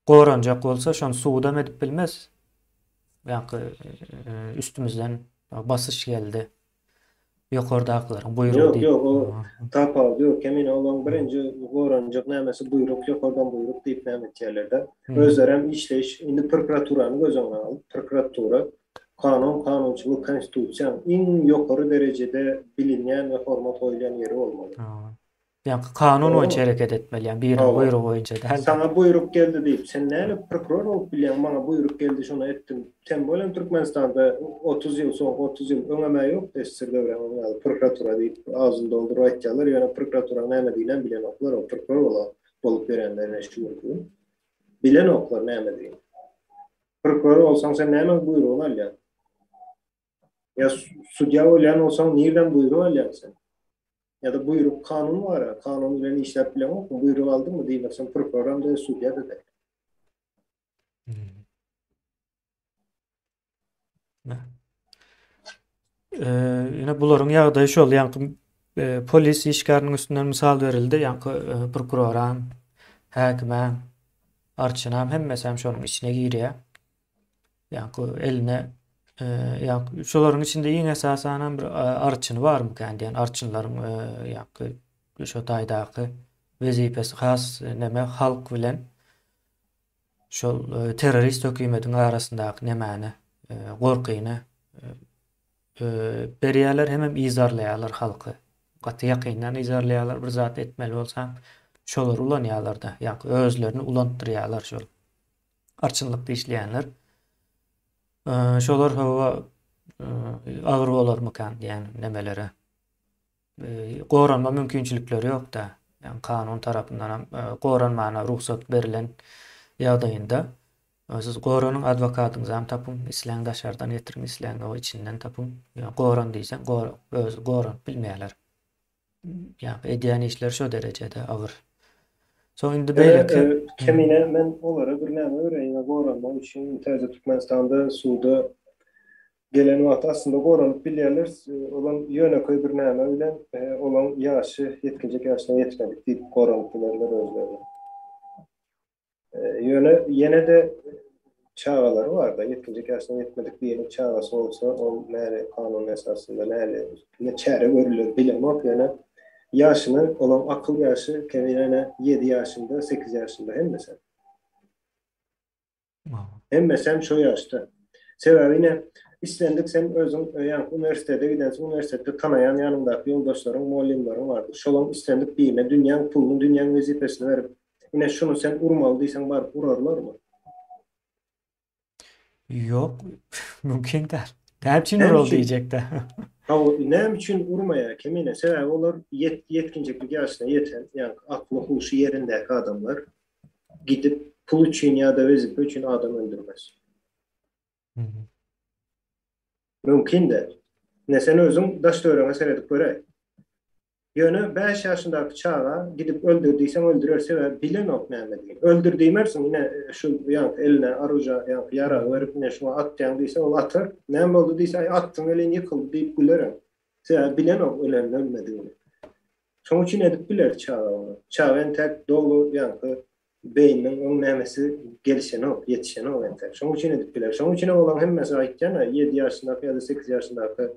goranjak bolsa şony subudam edip bilmez. Ýaňky üstümizden basyş geldi. Ýokardakylaryň buýrugy Ýok, diýip. ýok, o tapawudy ýok. Kemine olaň birinji goranjak nämesi buýruk, ýokardan buýruk diýip näme etýärler-de. Özlerem işleýiş, indi prokuraturany göz öňüne alyp, prokuratura kanun, kanunçylyk, konstitusiýaň iň ýokary derejede bilinýän we hormat goýulýan ýeri bolmaly. Ýaňky kanun boýunça hereket etmeli, ýa biriniň buýrugy boýunça däl. Saňa buýruk geldi diýip, sen näme prokuror bolup bilýäň, maňa buýruk geldi, şony etdim. Tem bolem Türkmenistanda 30 ýyl, soňky 30 ýyl öňem-ä ýokdy SSR döwrem oň ýaly prokuratura diýip agzyny dolduryp aýtýarlar, ýöne prokuraturaň nämediginem bilenoklar, o prokuror bola bolup ýörenler ine şu günki gün. Bilenoklar nämedigini. Prokuror bolsaň sen nämäň buýrugyny alýaň? Ýa sudýa bolýan bolsaň nirden buýruk alýaň sen? Ýa-da buýruk kanun bar-a, kanun bilen işläp bileňokmy, buýruk aldyňmy, diýmek sen prokuroram däl, sudýa-da däl. Ýöne bularyň ýagdaýy şol, ýaňky polis işgäriniň üstünden mysal berildi, ýaňky prokuroram, häkimem, arçynam hemmesem şonuň içine girýär. Ýaňky eline ýaňky şolaryň içinde iň esasanam bir arçyny barmykan diýen arçynlaryň ýaňky şo taýdaky wezipesi has neme halk bilen şol terrorist hökümetiň arasyndaky nemäni gorkyny berýärler hemem yzarlaýarlar halky. Gaty ýakyndan yzarlaýarlar bir zat etmeli bolsaň şolary ulanýarlar-da ýaňky özlerini ulantdyrýarlar şol. Arçynlykda işleýänler. Şolar hawa agyr bolarmykan diýen nemelere. Goranma mümkinçilikleri ýok-da. Ýagny kanun tarapyndan hem goranmana rugsat berlen ýagdaýynda siz goranyň adwokatyňyzam tapyň, isläň daşardan getiriň, isläň içinden tapyň. Goran diýseň, özi goranyp bilmeýärler. Ýa edýän işleri şo derejede agyr. Soň indi beýleki Kemine men olara bir näme öwrenýän goranmak üçin täze Türkmenistanda suda gelen wagty aslynda goranyp bilýärler. Olam ýönekeý bir näme bilen olaň ýaşy ýetginjek ýaşyna ýetmedik diýip goranyp bilerler özlerini. Ýöne ýene-de çagalary bar-da, ýetginjek ýaşyna ýetmedik biriniň çagasy bolsa, ol näli kanun esasynda näli ne çäre görüler bilemok, ýöne ýaşyny, olaň akyl ýaşy kemine 7 ýaşynda, 8 ýaşynda hemmesi. Hemmesem şo ýaşda. Sebäbi ine, islendik sen özüň ýaňky uniwersitete gidensiň, uniwersitetde tanaýan ýanyňdaky ýoldaşlaryň, mugallymlaryň bardyr. Şolaň islendik birine dünýäň puluny, dünýäň wezipesini berip, ine şuny sen urmaly diýseň baryp urarlarmy? Ýok, mümkin däl. Näme üçin uraly diýjekdä. Hawa, näme üçin urmaýar Kemine? Sebäbi olar ýetginjeklik ýaşyna ýeten, ýaňky akly-huşy ýerindäki adamlar. Gidip pul üçin ýa-da wezipe üçin adam öldürmez. Mümkin däl. Ine sen özüň daş-töweregiňe seredip göräý. Ýöne bäş ýaşyndaky çaga gidip öldür diýseň öldürer, sebäbi bilenok nämedigini. Öldür diýmersiň, ine şu ýaňky eline oruža ýaňky ýaragy berip ine şuňa atýaň diýse ol atar. Näme boldy diýse aý atdyň welin ýykyldy diýip gülerem. Sebäbi bilenok ölenini ölmedigini. Şoň üçin edip biler çaga ony. Çaga entäk doly ýaňky beýniniň öň nämesi gelişenok, ýetişenok entäk. Şoň üçin edip biler. Şoň üçinem olaň hemmesi aýtýan-a, ýedi ýaşyndaky ýa-da sekiz ýaşyndaky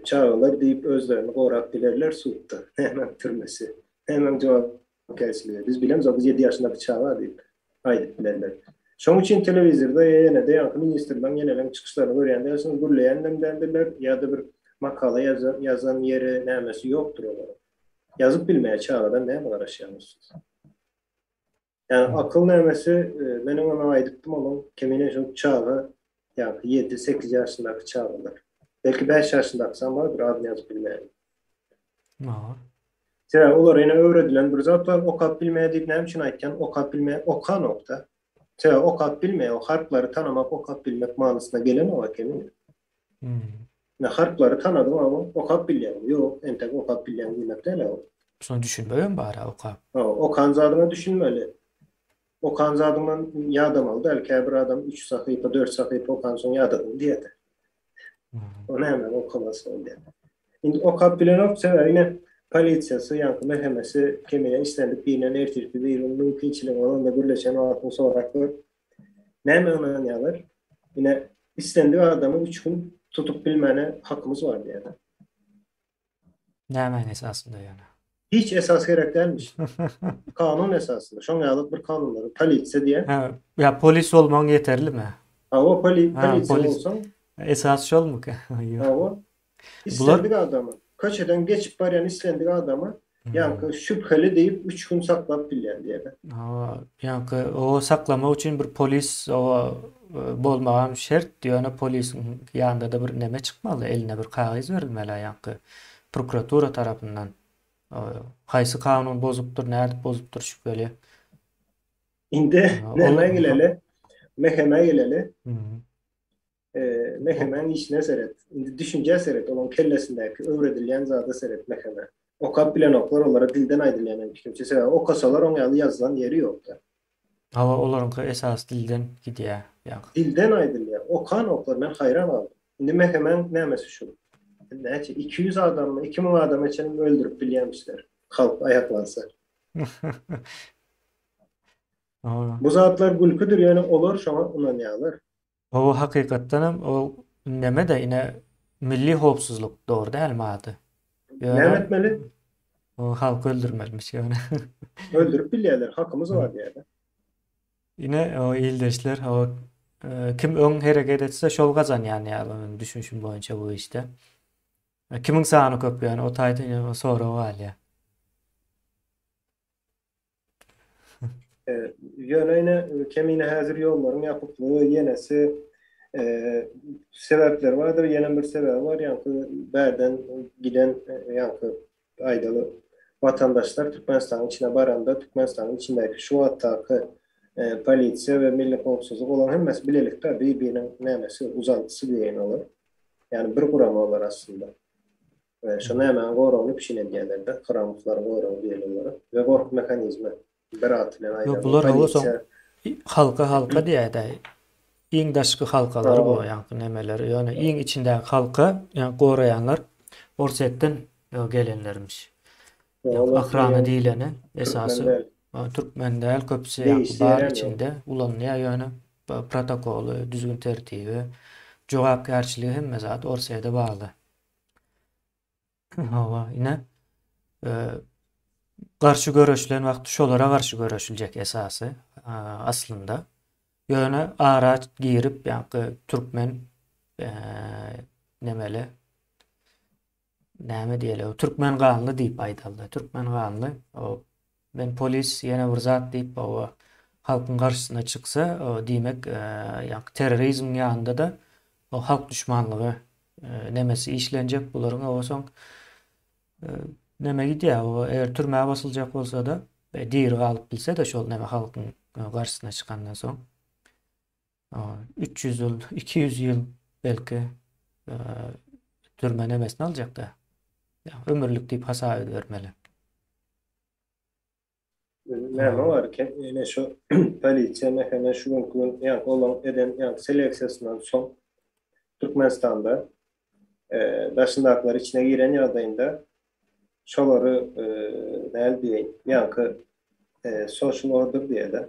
çagalar diýip özlerini gorap bilerler sudda. Nämäň türmesi, nämäň jogapkärçiligi. Biz bilemzok, biz ýedi ýaşyndaky çaga diýip aýdyp bilerler. Şoň üçin telewizorda ýa ýene-de ýaňky ministrleň ýeneleň çykyşlaryny görýän dälsiňiz, gürleýänem däldirler ýa-da bir makala ýazan ýeri nämesi ýokdur olaryň. Ýazyp bilmeýän çagadan näme garaşýaňyz siz? Ýagny akyl nämesi, meniň oňa aýdypdym onuň kemine şol çaga ýaňky ýedi, sekiz ýaşyndaky çagalar. Belki bäş ýaşyndakysam bardyr adyny ýazyp bilmeýän. Sebäbi olara ýene öwredilen bir zat bar, okap bilmeýär diýip näme üçin aýtýan, okap bilmeýär, okanok-da. Sebäbi okap bilmeýär, o harplary tanamak okap bilmek manysyna gelenok ekeni. Ine harplary tanadyň ama okap bilýäňmi? Ýok, entek okap bilýän diýmek däl-ä ol. Şoňa düşünmegem bar-a okap. Hawa, okan zadyňa düşünmeli. Okan zadyňdan ýadamaly däl. Käbir adam üç sahypa, dört sahypa okansoň ýadadym diýýär. O näme okamasy bolýar. Indi okap bilenok, sebäbi ine polisiýasy, ýaňky MHM-si kemine islendik birinden ertirki bir gün mümkinçiligiň bolanda gürleşen wagtyň sorap gör. Näme ynanýarlar? Ine islendik adamy üç gün tutup bilmäne hakymyz bar diýýärler. Nämäň esasynda ýöne? Hiç esas gerek dälmiş. Kanun esasynda. Şoň ýaly bir kanunlary polisiýa diýen. Hä, ýa polis bolmagyň ýeterlimi? Hawa, poli polisiýa bolsaň. Esas şolmuka? Ýok. Hawa. Islendik adamy, köçeden geçip barýan islendik adamy ýaňky şübheli diýip üç gün saklap bilýän diýýärler. Hawa, ýaňky o saklamak üçin bir polis o bolmagam şert, ýöne polisiň ýanynda-da bir neme çykmaly, eline bir kagyz berilmeli ýaňky prokuratura tarapyndan. Haýsy kanun bozupdyr, nädip bozupdyr şübheli. Indi nämä geleli? MHM-ä geleli. MHM-iň işine seret. Indi düşünjä seret, olaň kellesindäki öwredilýän zada seret MHM. Okap bilenoklar, olara dilden aýdylýan hem pikirimçe. Sebäbi okasalar oň ýaly ýazylan ýeri ýokda. Hawa, olaryňky esasy dilden gidýär. Ýa. Dilden aýdylýar. Okanoklar, men haýran galdym. Indi MHM-iň nämesi şu? Näçe, 200 adammy, 2000 adama çenli öldürip bilýämişler, halk aýaklansa. Bu zatlar gülküdir, ýöne olar şoňa ynanýarlar. Hawa hakykatdanam ol nemede ine milli howpsuzlyk dogry dälmi ady? Ýöne Näme etmeli? O halky öldürmelimiş ýöne. Öldürip bilýärler, hakymyz bar diýýärler. Ine o ildeşler o kim öň hereket etse şol gazanýan ýaly meniň düşünişim boýunça bu işde. Kimiň sany köp ýöne o taýda ine sorag galýar. Ýöne ine kemine häzir ýollaryň ýapyklygy ýenesi sebäpleri bardyr. Ýene bir sebäbi bar, ýaňky bärden giden ýaňky aýdaly watandaşlar Türkmenistanyň içine baranda Türkmenistanyň içindäki şu wagtdaky polisiýa we milli howpsuzlyk olaryň hemmesi bilelikde bir-biriniň nämesi uzantysy diýeýin olar. Ýagny bir gurama olar aslynda. We şo nämäniň goragyny üpjün edýärler-de, Hramowlaryň goragy diýeli olara. We gorky mehanizmi bir at bilen aýdaly. Ýok, bular hawa soň halka halka diýýär-dä. Iň daşky halkalary bu ýaňky nemeler. Ýöne iň içindäki halka ýa goraýanlar Orsýetden gelenlermiş. Ohrana diýleni esasy türkmen däl köpüsi ýaňky bar içinde ulanylýar ýöne protokoly, düzgün-tertibi, jogapkärçiligi hemme zat Orsýete bagly. Hawa, ine. Garşy göreşilen wagty şolara garşy göreşiljek esasy aslynda. Ýöne ara girip, ýaňky türkmen nemeli näme diýeli, türkmen ganly diýip aýdaldy. Türkmen ganly, o men polis ýene bir zat diýip, o halkyň garşysyna çyksa, diýmek, ýaňky terrorizmiň ýanynda-da o halk duşmanlygy nemesi işlenjek bularyň oba soň neme gidýär oba eger türmä basyljak bolsa-da diri galyp bilse-de şol neme halkyň garşysyna çykandan soň 300 ýyl 200 ýyl belki türme nemesini aljakda ömürlik diýip hasap edibermeli. Näme bar eken? Ýene şu polisiýa meselem şu günki gün ýaňky olaryň eden ýaňky seleksiýasyndan soň Türkmenistanda daşyndakylar içine giren ýagdaýynda şolary näl diýeýin ýaňky social order diýýärler.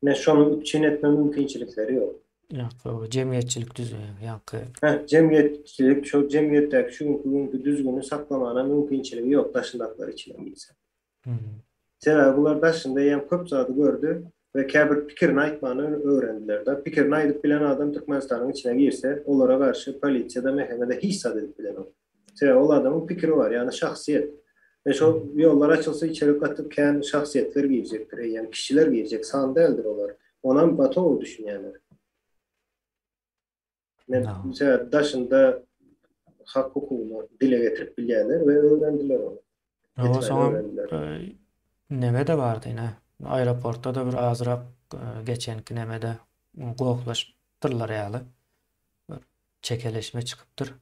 Ine şony üpjün etme mümkinçilikleri ýok. Ýaňky jemgyýetçilik düzgüni, ýaňky. Heh, jemgyýetçilik, şo jemgyýetdäki şu günki günki düzgüni saklamana mümkinçiligi ýok daşyndakylar içine girse. Sebäbi bular daşynda eýýäm köp zady gördi we käbir pikirini aýtmany öwrendiler-de. Pikirini aýdyp bilen adam Türkmenistanyň içine girse, olara garşy polisiýa-da, MHM-de hiç zat edip bilenok. Sebäbi ol adamyň pikiri bar, ýagny şahsyýet. We şol ýollar açylsa içeri gaty kän şahsyýetler girjekdir, eýýäm kişiler girjek, san däldir olar. Onam gaty gowy düşünýärler. Men sebäbi daşynda hak hukugyny dile getirip bilýärler we öwrendiler ony. Hawa soňam neme-de bardy ine, aeroportda-da bir azrak geçenki nemede gohlaşypdyrlar ýaly. Bir çekeleşme çykypdyr.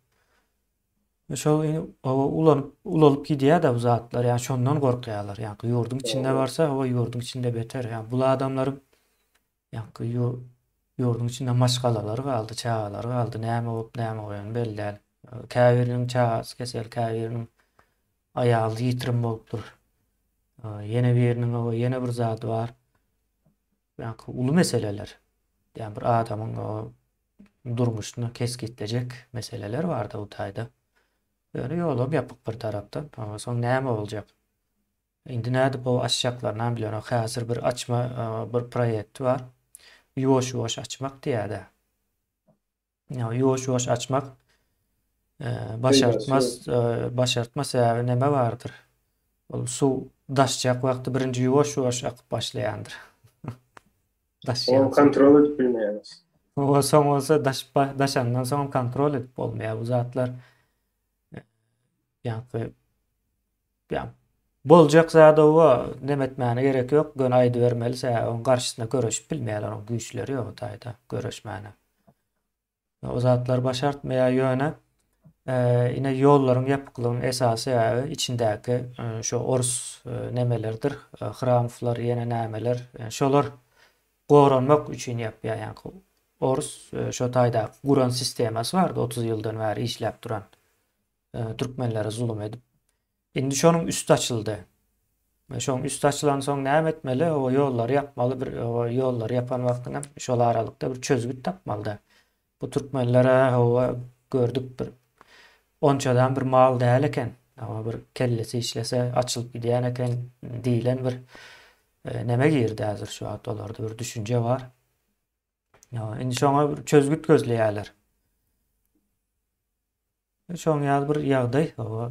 Şol ulanyp ulalyp gidýär-de bu zatlar. Ýa şondan gorkýarlar. Ýa ýurduň içinde barsa, o ýurduň içinde beter. Ýa bul adamlaryň ýa ýurduň içinde maşgalalary galdy, çagalary galdy. Näme bolup, näme goýany belli däl. Käbiriniň çagasy kesel, käbiriniň aýaly ýitirim bolupdyr. Ýene biriniň o ýene bir zady bar. Ýa uly meseleler. Ýa bir adamyň o durmuşyny kesgitlejek meseleler barda bu taýda. Ýöne ýolam ýapyk bir tarapdan. Soň näme boljak? Indi nädip o açjaklaryny bilenok. Häzir bir açma bir proýekti bar. Ýuwaş-ýuwaş açmak diýýär-de. Ýuwaş-ýuwaş açmak başartmaz, başartmaz sebäbi näme bardyr? Ol suw daşjak wagty birinji ýuwaş-ýuwaş akyp başlaýandyr. Daşýan. Ony kontrol edip bilmeýäňiz. O soň bolsa daş daşandan soň kontrol edip bolmaýar bu zatlar. Ýa-da ýa boljak zat owa neme etmäne gerek ýok, göni aýdybermeli, sebäbi onuň garşysyna göreşip bilmeýärler, onuň güýçleri ýok o taýda göreşmäne. O zatlar başartmaýar ýöne ine ýollaryň ýapyklygynyň esasy sebäbi içindäki şu orus nemelerdir, Hramowlar ýene nämeler, şolar goranmak üçin ýapýar ýaňky orus şo taýdaky guran sistemasy bardy 30 ýyldan bäri işläp duran türkmenlere zulum edip. Indi şonuň üsti açyldy. Şonuň üsti açylansoň näme etmeli? O ýollary ýapmaly bir o ýollary ýapan wagtyň hem şol aralykda bir çözgüt tapmaly-da. Bu türkmenlere hawa gördük bir onçadan bir mal däl eken. Hawa bir kellesi işlese açylyp gidýän eken diýlen bir e, neme girdi häzir şu wagt olarda bir düşünje bar. Indi şoňa bir çözgüt gözleýärler. Şoň ýaly bir ýagdaý, hawa.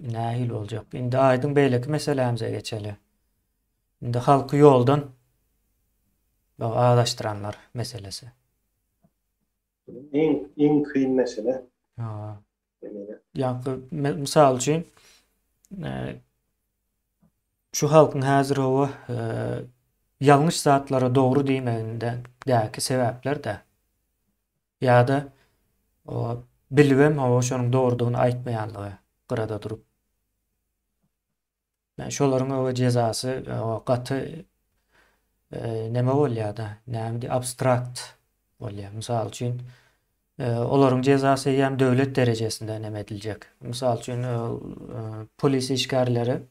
Nähili boljak? Indi aýdyň beýleki meselämize geçeli. Indi halky ýoldan azaşdyranlar meselesi. Iň iň kyn mesele. Hawa. Ýa-da mysal üçin e, şu halkyň häzir hawa e, ýalňyş zatlara dogry diýmeginde däki sebäpler-de. Ýa-da bilibem hawa şonuň dogrudygyny aýtmaýanlygy gyrada durup. Yani şolaryň hawa jezasy gaty e, neme bolýar-da, näme diý, abstrakt bolýar. Mysal üçin, e, olaryň jezasy eýýäm döwlet derejesinde neme ediljek. Mysal üçin, e, polis işgärleri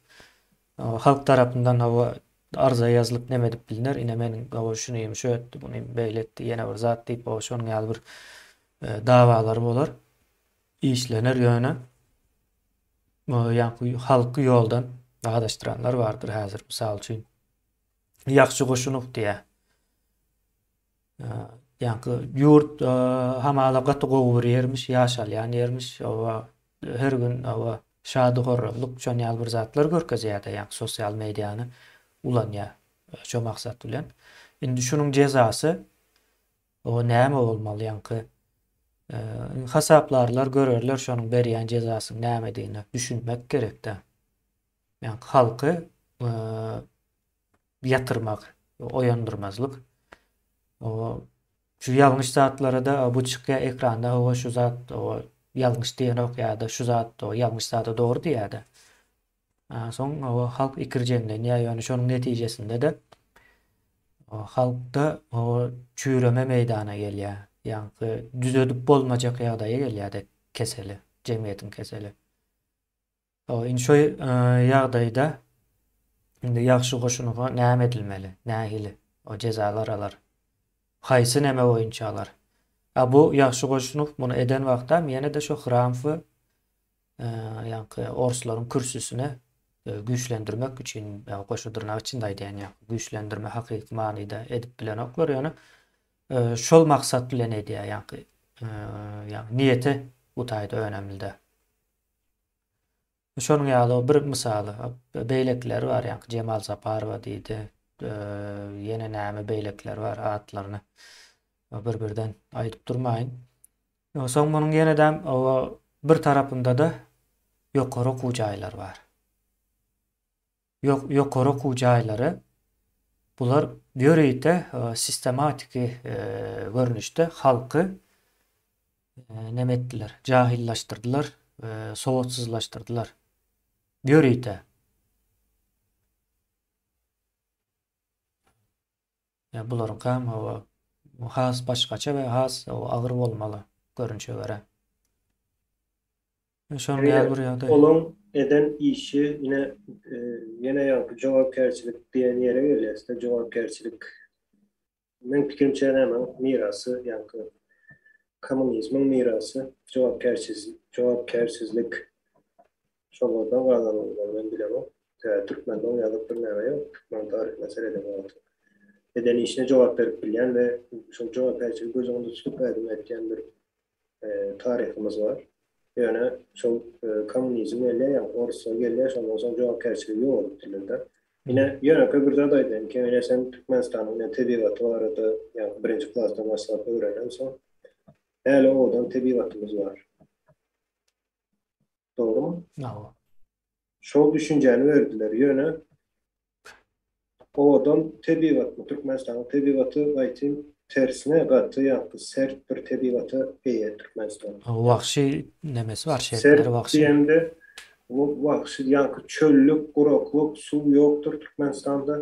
Halk tarapyndan hawa arza ýazylyp neme edip bilner, ine meniň hawa şunym şu etdi, bunym beýle etdi, ýene bir zat diýip hawa şonuň ýaly bir dawalar bolar, işlener ýöne ýaňky halky ýoldan azaşdyranlar bardyr häzir mysal üçin Ýagşy Goşunow diýýär. Ýaňky ýurt hamala gaty gowy bir ýermiş, ýaşalýan ýermiş. Oba her gün oba şady-horramlyk şon ýaly bir zatlar görkezýär-de, ýaňky sosial mediany ulanýar şo maksat bilen. Indi şunuň jezasy o näme bolmaly ýaňky hasaplarlar, görerler şonuň berýän jezasynyň nämedigine düşünmek gerek-de. Ýaňky halky ýatyrmak, oýandyrmazlyk. O şu ýalňyş zatlara-da bu çykýar ekranda hawa şu zat o ýalňyş diýenok ýa-da şu zat o ýalňyş zada dogry diýýär-de. Soň o halk ikirjeňlenýär, ýöne şonuň netijesinde-de halkda o çüýreme meýdana gelýär. Ýaňky düzedip bolmajak ýagdaýa gelýär-de keseli, jemgyýetiň keseli. Indi şu ýagdaýda indi ýagşy goşunyga näme edilmeli? Nähili o jezalar alar? Haýsy neme boýunça alar? A bu ýagşy goşunow muny eden wagtam ýene-de şu Hramfy ýaňky orslaryň kürsüsine güýçlendirmek üçin goşa dyrnak içinde aýdýan ýaňky güýçlendirme hakyky manyda edip bilenoklar ýöne şol maksat bilen edýär ýaňky ýaňky niýeti bu taýda önemlide. Şonuň ýaly bir mysaly, beýlekileri bar, ýaňky Jemal Saparowa diýdi, ýene näme beýlekiler bar, atlaryny bir-birden aýdyp durmaýyn. Soň munuň ýene-de bir tarapynda-da ýokary okuw jaýlary bar. Ýokary okuw jaýlary bular ýörite sistematiki görnüşde halky. neme etdiler, jahyllaşdyrdylar, sowatsyzlaşdyrdylar. Ýörite. Ýa bularyňkam hawa has başgaça we has agyr bolmaly görnüşe görä. Şonuň ýaly bir ýagdaý. Olaň eden işi ine ýene ýaňky jogapkärçilik diýen ýere gelýäs-de, jogapkärçilik meň pikirimçe nämäň mirasy ýaňky kommunizmiň mirasy jogapkärçiz jogapkärsizlik şolardan galanlygyny men bilemok. Sebäbi türkmende oň ýaly bir näme ýok, türkmen taryhyna sereden wagtyň. Eden işine jogap berip bilýän we şol jogapkärçiligi göz öňünde tutup ädim ätýän bir taryhymyz bar. Ýöne şol kommunizm gelýär, ýagny orslar gelýär, şondan soň jogapkärçiligi ýogalypdyrlar-da. Ine, ýönekeý bir zat aýdaýyn, Kemine sen Türkmenistanyň ine tebigaty barada, ýagny birinji klasdan başlap öwrenensoň, häli owadan tebigatymyz bar. Dogrumy? Hawa. Şol düşünjäni berdiler. Ýöne owadan tebigatmy, Türkmenistanyň tebigaty gaýtym tersine gaty ýaňky sert bir tebigata eýe Türkmenistan. Wagşy nemesi bar, şertleri wagşy. Sert diýemde wagşy ýaňky çöllük, guraklyk, suw ýokdur Türkmenistanda.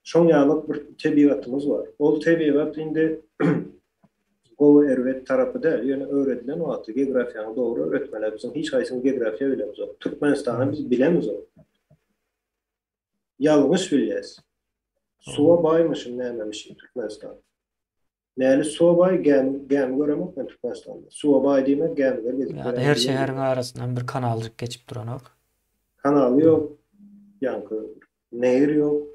Şoň ýalyk bir tebigatymyz bar. Ol tebigat indi gowy erbet tarapy däl, ýöne öwredilen wagty geografiýaňy dogry öwretmeli. Biziň hiç haýsyňyz geografiýa bilemizok. Türkmenistany biz bilemizok. Ýalňyş bilýäs. Suwa baýmyşyn nämemişin Türkmenistan. Näli suwa baý gämi gämi göremok men Türkmenistanda. Suwa baý diýmek gämiler gezip Ýa-da her şäheriň arasyndan bir kanaljyk geçip duranok. Kanaly ýok, ýaňky nehir ýok.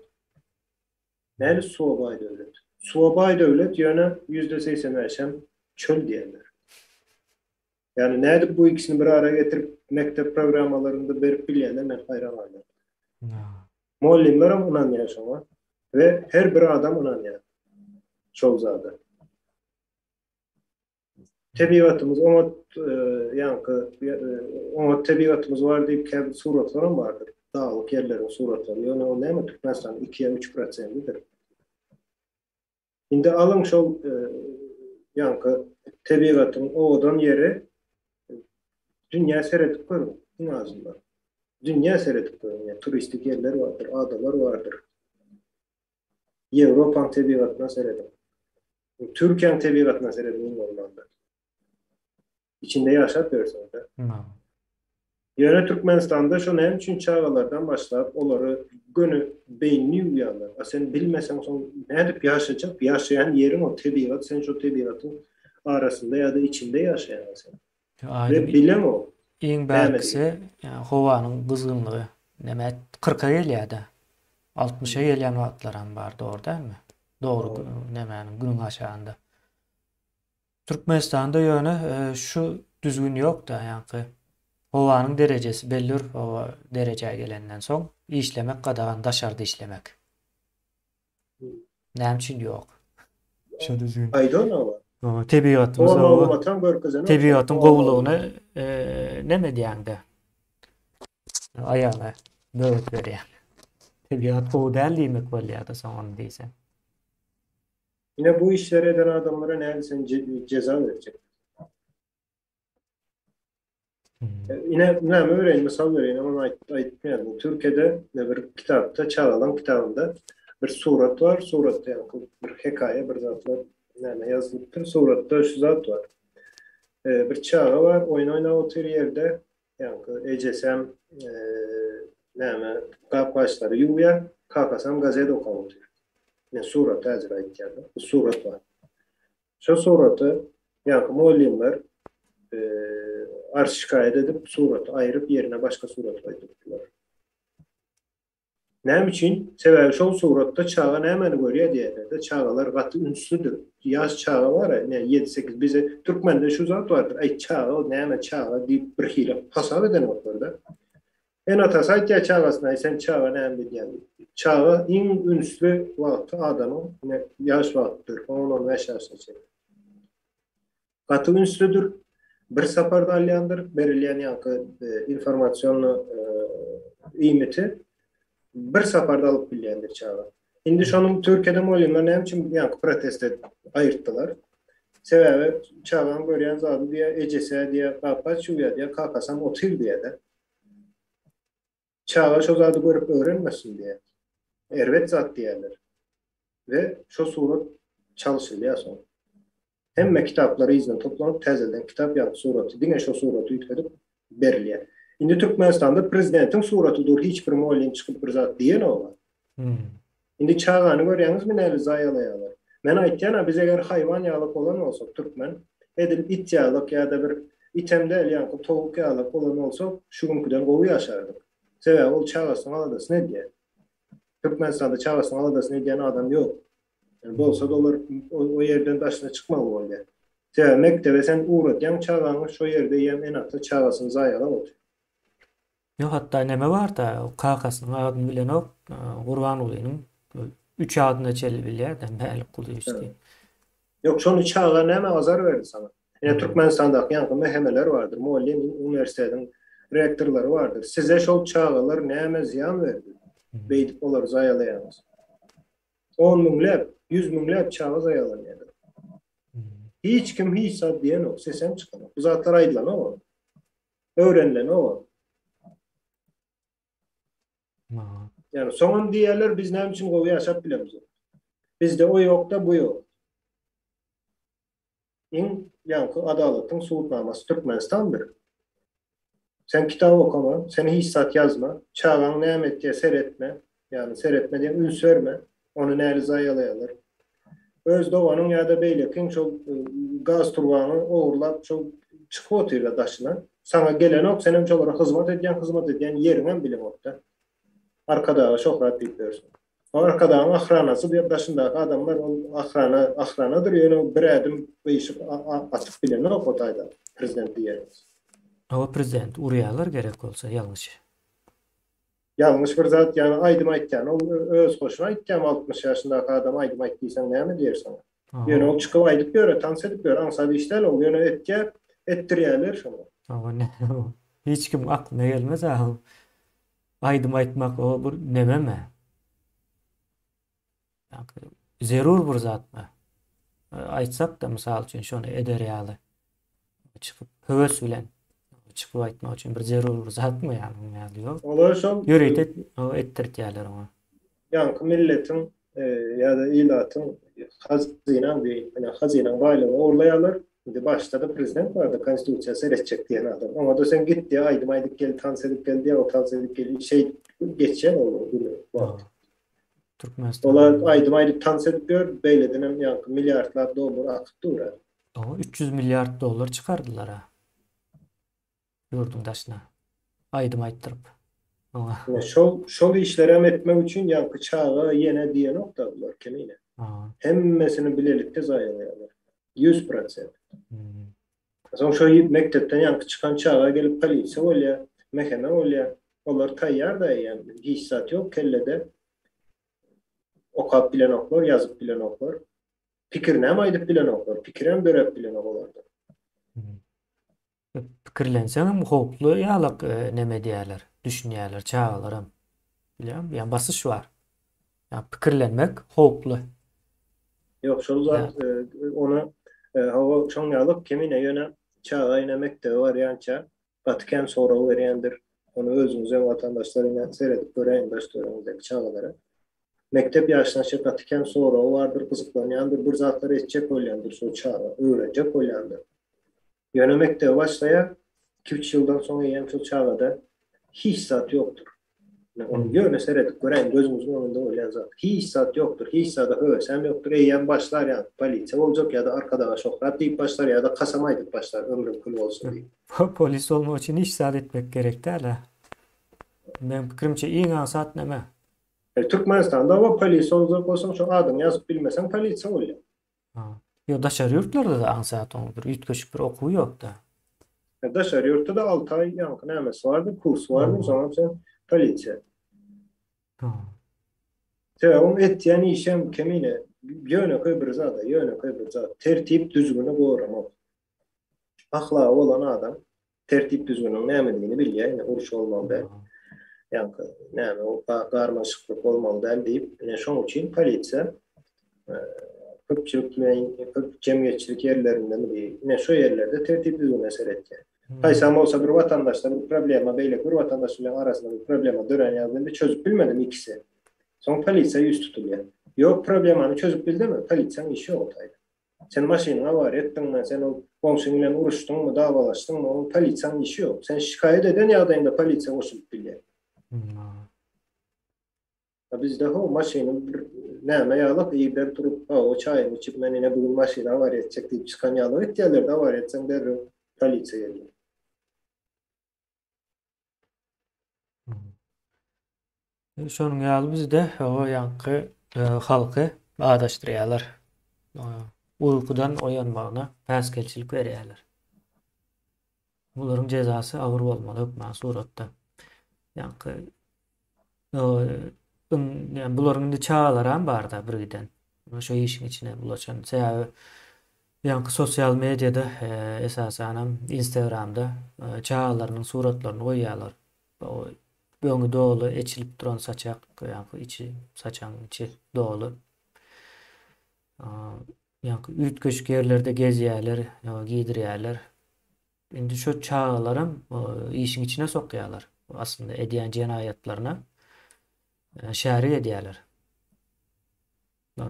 Näli suwa baý döwlet. Suwa baý döwlet ýöne %85-em çöl diýenler. Ýagny nädip bu ikisini bir ara getirip mekdep programmalarynda berip bilýänler men haýran galýan. Mugallymlaram ynanýar şoňa we her bir adam ynanýar şol zada. Tebigatymyz oňat ýaňky oňat tebigatymyz bar diýip käbir suratlaram bardyr. Daglyk ýerleriň suratlary. Ýöne ol näme Türkmenistanyň 2 ýa 3 prosentidir. Indi alyň şol ýaňky tebigatyň owadan ýeri dünýä seredip görüň iň azyndan. Dünýä seredip görüň, ýa turistik ýerler bardyr, adalar bardyr. Ýewropaň tebigatyna serediň. Türkiýäň tebigatyna serediň iň bolmanda. Içinde ýaşap ýörsüňiz-de. Ýöne Türkmenistanda şo näme üçin çagalardan başlap olary göni beýnini ýuwýarlar. A sen bilmeseň soň nädip ýaşajak? Ýaşaýan ýeriň o tebigat, sen şo tebigatyň arasynda ýa-da içinde ýaşaýaň sen. We bileňok. Iň bärkisi howanyň gyzgynlygy näme kyrka gelýär-de. Altmyşa gelýän wagtlaram bar, dogry dälmi? Dogry nämäniň günüň aşagynda. Türkmenistanda ýöne şu düzgün ýok-da, ýaňky howanyň derejesi belli bir howa derejä gelenden soň işlemek gadagan, daşarda işlemek. Näme üçin ýok? Şu düzgün. I don't know. Tebigatymyz tebigatyň gowulygyny neme edýäňde? Aýagyna böwet berýäň. Tebigat gowy däl diýmek bolýar-da soň ony diýseň. Ine bu işleri eden adamlara nädip sen jeza berjek? Ine näme bereýin, mysal bereýin, ony aýt aýtmaýaryn. Türkiýede bir kitapda, çagalaň kitabynda bir surat bar, suratda ýaňky bir hekaýa bir zatlar näme ýazylypdyr. Suratda şu zat bar. Bir çaga bar, oýun oýnap otyr ýerde. Ýaňky ejesem näme gap-gaçlary ýuwýar, kakasam gazet okap otyr. Men suraty häzir aýtýan-da, bu surat bar. Şo suraty ýaňky mugallymlar arz-şikaýat edip, suraty aýryp, ýerine başga surat goýdurdylar. Näme üçin? Sebäbi şol suratda çaga nämäni görýär diýerler-de, çagalar gaty ünslüdir. Ýaş çaga bar-a, ine, ýedi-sekiz, bize türkmende şu zat bardyr, aý, çaga ol näme, çaga diýip birhili hasap edenoklar-da. Ene-atasy aýtýar çagasyna, aý, sen çaga näme bilýäň diýip. Çaga iň ünsli wagty adamyň, ine, ýaş wagtydyr, on-on bäş ýaşyna çenli. Gaty ünslidir, bir saparda alýandyr, berilýän ýaňky informasion iýmiti bir saparda alyp bilýändir çaga. Indi şonuň Türkiýede mugallymlar näme üçin ýaňky protest edip aýyrtdylar? Sebäbi çagaň görýän zady diýýär, ejesi-ä diýýär, gap-gaç ýuwýar diýýär, kakasam otyr diýýär-de. Çaga şo zady görüp öwrenmesin diýýär. Erbet zat diýýärler. We şo surat çalşylýar soň. Hemme kitaplar yzyna toplanyp täzeden kitap ýaňky suraty diňe şo suraty üýtgedip berilýär. Indi Türkmenistanda prezidentiň suraty dur hiç bir mugallym çykyp bir zat diýenoga. Indi çagany görýäňizmi näli zaýalaýarlar. Men aýtýana biz eger haýwan ýalyk bolan bolsak türkmen edil it ýalyk ýa-da bir item däl ýaňky towuk ýalyk bolan bolsak şu günküden gowy ýaşardyk. Sebäbi ol çagasynyň aladasyny edýär. Türkmenistanda çagasynyň aladasyny edýän adam ýok. Bolsa-da olar o ýerden daşyna çykmaly bolýar. Sebäbi mekdebe sen ugradýaň çagaňy şo ýerde eýýäm ene-ata çagasyny zaýalap otyr. Ýok hatda neme barda kakasynyň adyny bilenok Gurbangulynyň üç adyna çenli bilýärde Mälikgulyýewiç diýip. Ýok şony çaga näme azar berdi saňa? Ine Türkmenistandaky ýaňky MHM-ler bardyr, mugallym uniwersitetiň rektorlary bardyr. Size şol çagalar näme zyýan berdi? Beýdip olary zaýalaýaňyz. On müňläp, ýüz müňläp çaga zaýalanýar. Hiç kim hiç zat diýenok, sesem çykanok. Bu zatlar aýdylanok. Öwrenilenok. Ýani soňam diýýärler biz näme üçin gowy ýaşap bilemizok. Bizde o ýok-da, bu ýok. Iň ýaňky adalatyň subutnamasy Türkmenistandyr. Sen kitap okama, sen hiç zat ýazma, çagaň näme etýär seretme, ýagny seretme diýen üns berme, ony näli zaýalaýarlar. Öz doganyň ýa-da beýlekiň şol gaz turbaňy ogurlap şol çykyp otyrlar daşyna. Saňa gelenok, senem şolara hyzmat edýäň, hyzmat edýän ýeriňem bileňokda. Arkadaga şöhrat diýip ýörsüň. O Arkadagyň ahranasy diýip daşyndaky adamlar ol ahrana ahranadyr ýöne bir ädim gyşyk atyp bilenok o taýda prezident diýeniňiz. Hawa prezident urýarlar gerek bolsa ýalňyş. Ýalňyş bir zat ýany aýdym aýtýan ol öz hoşuna aýtýamy 60 ýaşyndaky adam aýdym aýt diýseň näme diýer saňa. Ýöne ol çykyp aýdyp ýöre tans edip ýör aňsat iş däl ol ýöne etýär etdirýärler şony. Hawa hiç kim aklyna gelmez a Aýdym aýtmak o bir nememi? Zerur bir zatmy? Aýtsak-da, mysal üçin, şony eder ýaly çykyp höwes bilen çykyp aýtmak üçin bir zerur bir zatmy ýa ýaly ýok. Olar şol ýörite etdirtýärler oňa. Ýaňky milletiň ýa-da ilatyň hazynaň diýip, ine hazynaň baýlygyny ogurlaýarlar. Indi başda-da prezident bardy, konstitusiýa seretjek diýen adam. Oňa-da sen git diýýär, aýdym aýdyp gel, tans edip gel diýýär, o tans edip gelip şeýdip geçýär ol güni, wagt. Türkmenistan. Olar aýdym aýdyp tans edip ýör, beýledenem ýaňky milliardlap dollar akyp dur. Oňa 300 milliard dollar çykardylar-a. Ýurduň daşyna aýdym aýtdyryp. Oňa. Ine şol şol işlerem etmek üçin ýaňky çaga ýene diýenok-da bular kemine. Hemmesini bilelikde zaýalaýarlar. 100%. Soň şo mekdepden ýaňky çykan çaga gelip polisiýa bolýar, MHM bolýar. Olar taýýar-da eýýäm, hiç zat ýok kellede. Okap bilenoklar, ýazyp bilenoklar. Pikirinem aýdyp bilenoklar, pikirem döräp bilenok olarda. Pikirlenseňem howply ýalak neme edýärler, düşünýärler çagalaram. Bilýäňmi? Ýa basyş bar. Ýa pikirlenmek howply. Ýok, şol zat ony hawa şoň ýalyk kemine ýöne çaga ine mekdebe barýança gaty kän sorag berýändir. Ony özüňizem watandaşlar ine seredip göräýiň daş-töweregiňizdäki çagalara. Mekdep ýaşyna çenli gaty kän soragy bardyr, gyzyklanýandyr, bir zatlar etjek bolýandyr şol çaga, öwrenjek bolýandyr. Ýöne mekdebe başlaýar, iki-üç ýyldan soň eýýäm şol çagada hiç zat ýokdur. Ine, ony ýöne seredip göräýiň, gözüňiziň öňünde bolýan zat. Hiç zat ýokdur, hiç zada höwesem ýokdur. Eýýäm başlar ýa polisiýa boljak ýa-da Arkadaga şöhrat diýip başlar ýa-da kasam aýdyp başlar, ömrüm kül bolsun diýip. Polis bolmak üçin hiç zat etmek gerek däl-ä. Meň pikirimçe iň aňsat neme? Türkmenistanda hawa polisiýa boljak bolsaň şo adyňy ýazyp bilmeseň polisiýa bolýaň. Ýok daşary ýurtlarda-da aňsat oň bir üýtgeşik bir okuwy ýokda. Daşary ýurtda-da alty aý ýaňky nämesi bardy, kursy bardy, soňam sen polisiýa. Sebäbi oň etýän işem kemine ýönekeý bir zat-a, ýönekeý bir zat. Tertip düzgüni goramak. Ahlagy bolan adam tertip-düzgüniň nämedigini bilýär, ine uruş bolmaly däl, ýaňky näme o garmaşyklyk bolmaly däl diýip, ine şoň üçin polisiýa. Köpçülikleýin, köp jemgyýetçilik ýerlerindemi diý, ine şo ýerlerde tertip-düzgüne seretýär. Haýsam bolsa bir watandaşda bir problema, beýleki bir watandaş bilen arasynda bir problema dörän ýagdaýynda çözüp bilmedimi ikisi? Soň polisiýa ýüz tutulýar. Ýok, problemany çözüp bildimi? Polisiýaň işi ýok o taýda. Sen maşynyňy awariýa etdiňmi, sen ol goňşyň bilen uruşdyňmy, dawalaşdyňmy, oň polisiýaň işi ýok. Sen şikaýat eden ýagdaýyňda polisiýa goşulyp bilýär. A bizde ho maşyny bir näme ýalak irden turup hawa çaýymy içip men ine bu gün maşyny awariýa etjek diýip çykan ýalak etýärler-de awariýa etseň derrew polisiýa gelýär. Şonuň ýaly bizde hawa ýaňky halky adaşdyrýarlar. Uykudan oýanmagyna päsgelçilik berýärler. Bularyň jezasy agyr bolmaly hökman suratda. Ýaňky ýa bularyň indi çagalaram barda birgiden. Şo işiň içine bulaşan. Sebäbi ýaňky sosial mediada esasanam Instagramda çagalarynyň suratlaryny goýýarlar. Öňi doly eçilip duran saçak, ýaňky içi saçagyň içi doly. Ýaňky üýtgeşik ýerlerde gezýärler, giýdirýärler. Indi şu çagalaram işiň içine sokýarlar. Aslynda edýän jenaýatlaryna şärik edýärler.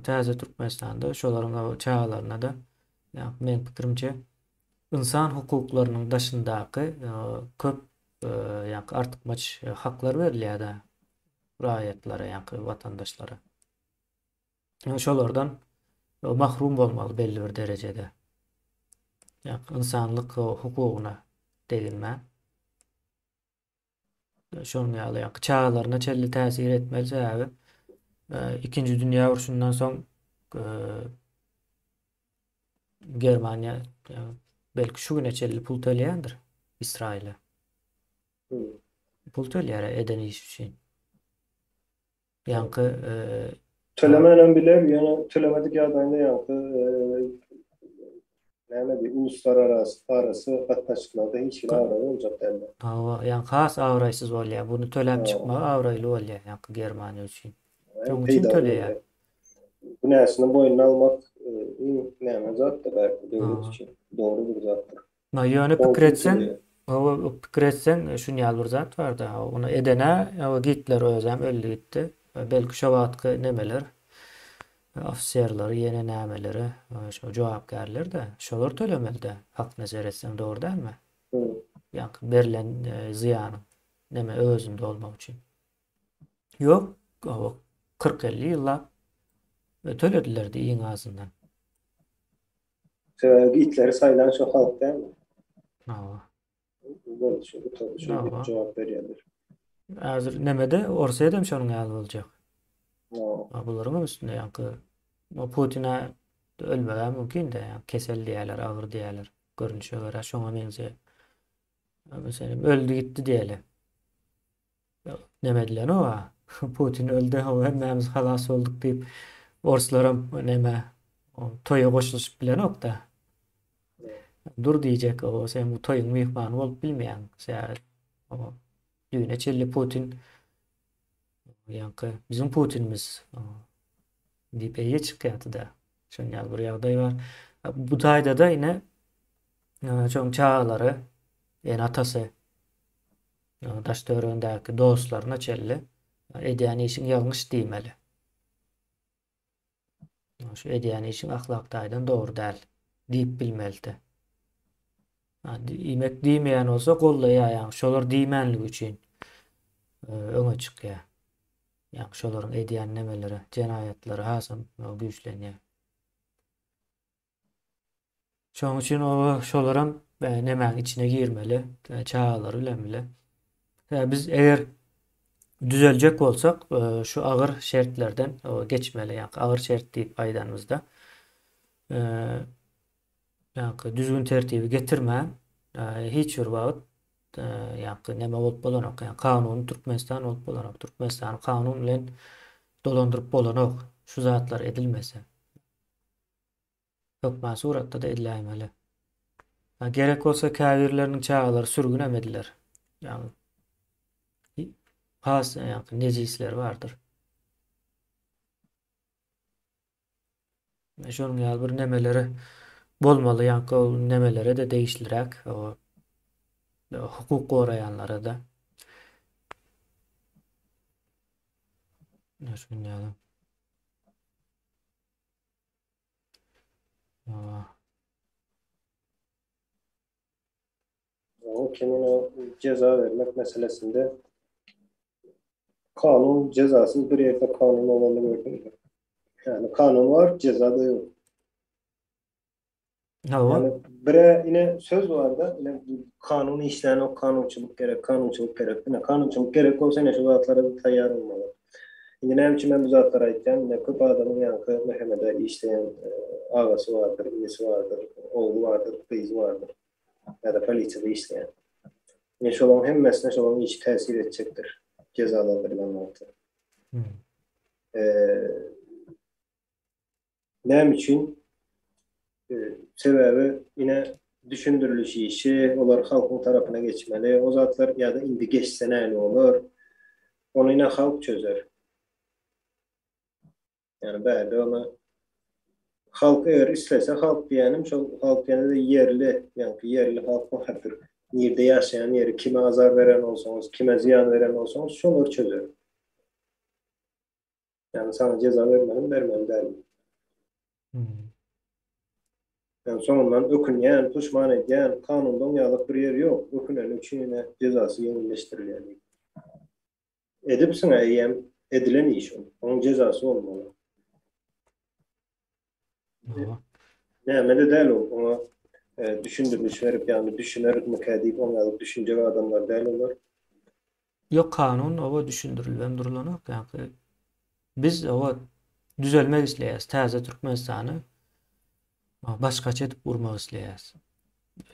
Täze Türkmenistanda şolaryň çagalaryna-da meň pikirimçe ynsan hukuklarynyň daşyndaky köp ýaňky artykmaç haklar berilýär-de raýatlara, ýaňky watandaşlara. Şolardan mahrum bolmaly belli bir derejede. Ýa ynsanlyk hukugyna deginmän. Şonuň ýaly ýa çagalaryna çenli täsir etmeli sebäbi ikinji dünýä urşundan soň Germaniýa belki şu güne çenli pul töleýändir Ysraýyla. Pul töleýär eden işi üçin. Ýaňky Tölemänem biler, ýöne tölemedik ýagdaýynda ýaňky näme diý, uluslararasy arasy gatnaşyklarda hiç hili abraý boljak däldir. Hawa, ýaňky has abraýsyz bolýar. Buny töläp çykmagy abraýly bolýar ýaňky Germaniýa üçin. Şonuň üçin töleýär. Günäsini boýnuna almak iň näme zatdyr belki döwlet üçin dogry bir zatdyr. Na ýöne pikir etseň, hawa, pikir etseň, şun ýaly bir zat bar-da, ony eden-ä, hawa, Gitler özem öldi gitdi. Belki şo wagtky nemeler, ofiserleri, ýene nämeleri, şo jogapkärler-de, şolar tölemeli-dä, hakyna seretseň, dogry dälmi? Ýaňky berlen zyýanyň neme öwezini dolmak üçin. Ýok, hawa, kyrk-elli ýyllap tölediler-de iň azyndan. Sebäbi Gitleri saýlan şo halk dälmi? Hawa. Boldy şo gutardy şo diýip jogap berýärler. Häzir nemede Orsýedem şonuň ýaly boljak. Hawa. Bularyň hem üstünde ýaňky Putin-ä ölmegi mümkin-de, ýaňky kesel diýýärler, agyr diýýärler. Görnüşe görä şoňa meňzeýär. Meselem öldi gitdi diýeli. Neme edilenok-a. Putin öldi, hawa hemmämiz halas bolduk diýip, orslaram neme toýa goşulyşyp bilenok-da. Dur diýjek, o sen bu toýuň myhmany bolup bilmeýäň. Sebäbi düýne çenli Putin ýaňky biziň Putinimiz diýip eýe çykýardy-da. Şonuň ýaly bir ýagdaý bar. Bu taýda-da ine şoň çagalary, ene-atasy Daş-töweregindäki dostlaryna çenli edýän işiň ýalňyş diýmeli. Şu edýän işiň ahlak taýdan dogry däl diýip bilmelidi. Diýmek diýmeýän bolsa gollaýar, ýagny şolar diýmänligi üçin öňe çykýar. Ýagny şolaryň edýän nemeleri, jenaýatlary hasam güýçlenýär. Şonuň üçin oba şolaram nemäň içine girmeli, çagalary bilen bile. Biz eger düzeljek bolsak, şu agyr şertlerden geçmeli, ýa agyr şert diýip aýdanymyzda, ýa düzgün tertibi getirmän, hiç bir wagt ýa neme bolup bolanok, ýa kanuny Türkmenistan bolup bolanok. Türkmenistany kanun bilen dolandyryp bolanok, şu zatlar edilmese. Hökman suratda-da ediläýmeli. Gerek bolsa käbirleriniň çagalary sürgünem ediler. Ýagny has ýagny nejisleri bardyr. Şonuň ýaly bir nemeleri bolmaly, ýaňky ol nemelere-de degişliräk, o hukuk goraýanlara-da. Şunuň ýaly. O kimin o ceza vermek meselesinde kanun cezasız bir ýerde kanun bolanyny gördüm. Yani kanun var, ceza da yok. Hawa. Yani bire ine söz var da ine kanun işleyen o kanunçylyk gerek, kanunçylyk gerek. Ine kanunçylyk gerek bolsa ine şu zatlara da taýýar olmaly. Indi näme üçin men bu zatlary aýtýan? Ine köp adamyň ýaňky MHM-de işleýän e, agasy bardyr, inisi bardyr, ogly bardyr, gyzy bardyr. Ýa-da polisiýada işleýän. Ine şolaryň hemmesine şolaryň işi täsir etjekdir. Jezalandyrylan wagty. Hmm. E, näme üçin? E, sebäbi ine düşündiriliş işi, olar halkyň tarapyna geçmeli. O zatlar ýa-da indi geçse näme bolar? Ony ine halk çözer. Yani bärde ona halk eger islese halk diýenim şol halk ýene-de ýerli, ýagny ýerli halk bardyr. Nirde ýaşaýan ýeri kime azar beren bolsaňyz, kime zyýan beren bolsaňyz şolar çözer. Yani sana ceza bermelimi, bermeli dälmi? Hmm. Yani soňundan ökünýän, puşman edýän, kanundan ýalyk bir ýer ýok. Öküneni üçin ýene jezasy ýeňilleşdirilýär. Edipsiň eýýäm edilen iş ol. Onuň jezasy bolmaly. Hawa. Näme-de däl ol, oňa e, düşündiriliş berip, ýagny düşünermikä diýip oň ýaly düşünjek adamlar däl olar. Ýok kanun oba düşündirilibem durulanok ýaňky biz oba düzelmek isleýäs täze Türkmenistany başgaça edip gurmak isleýäs.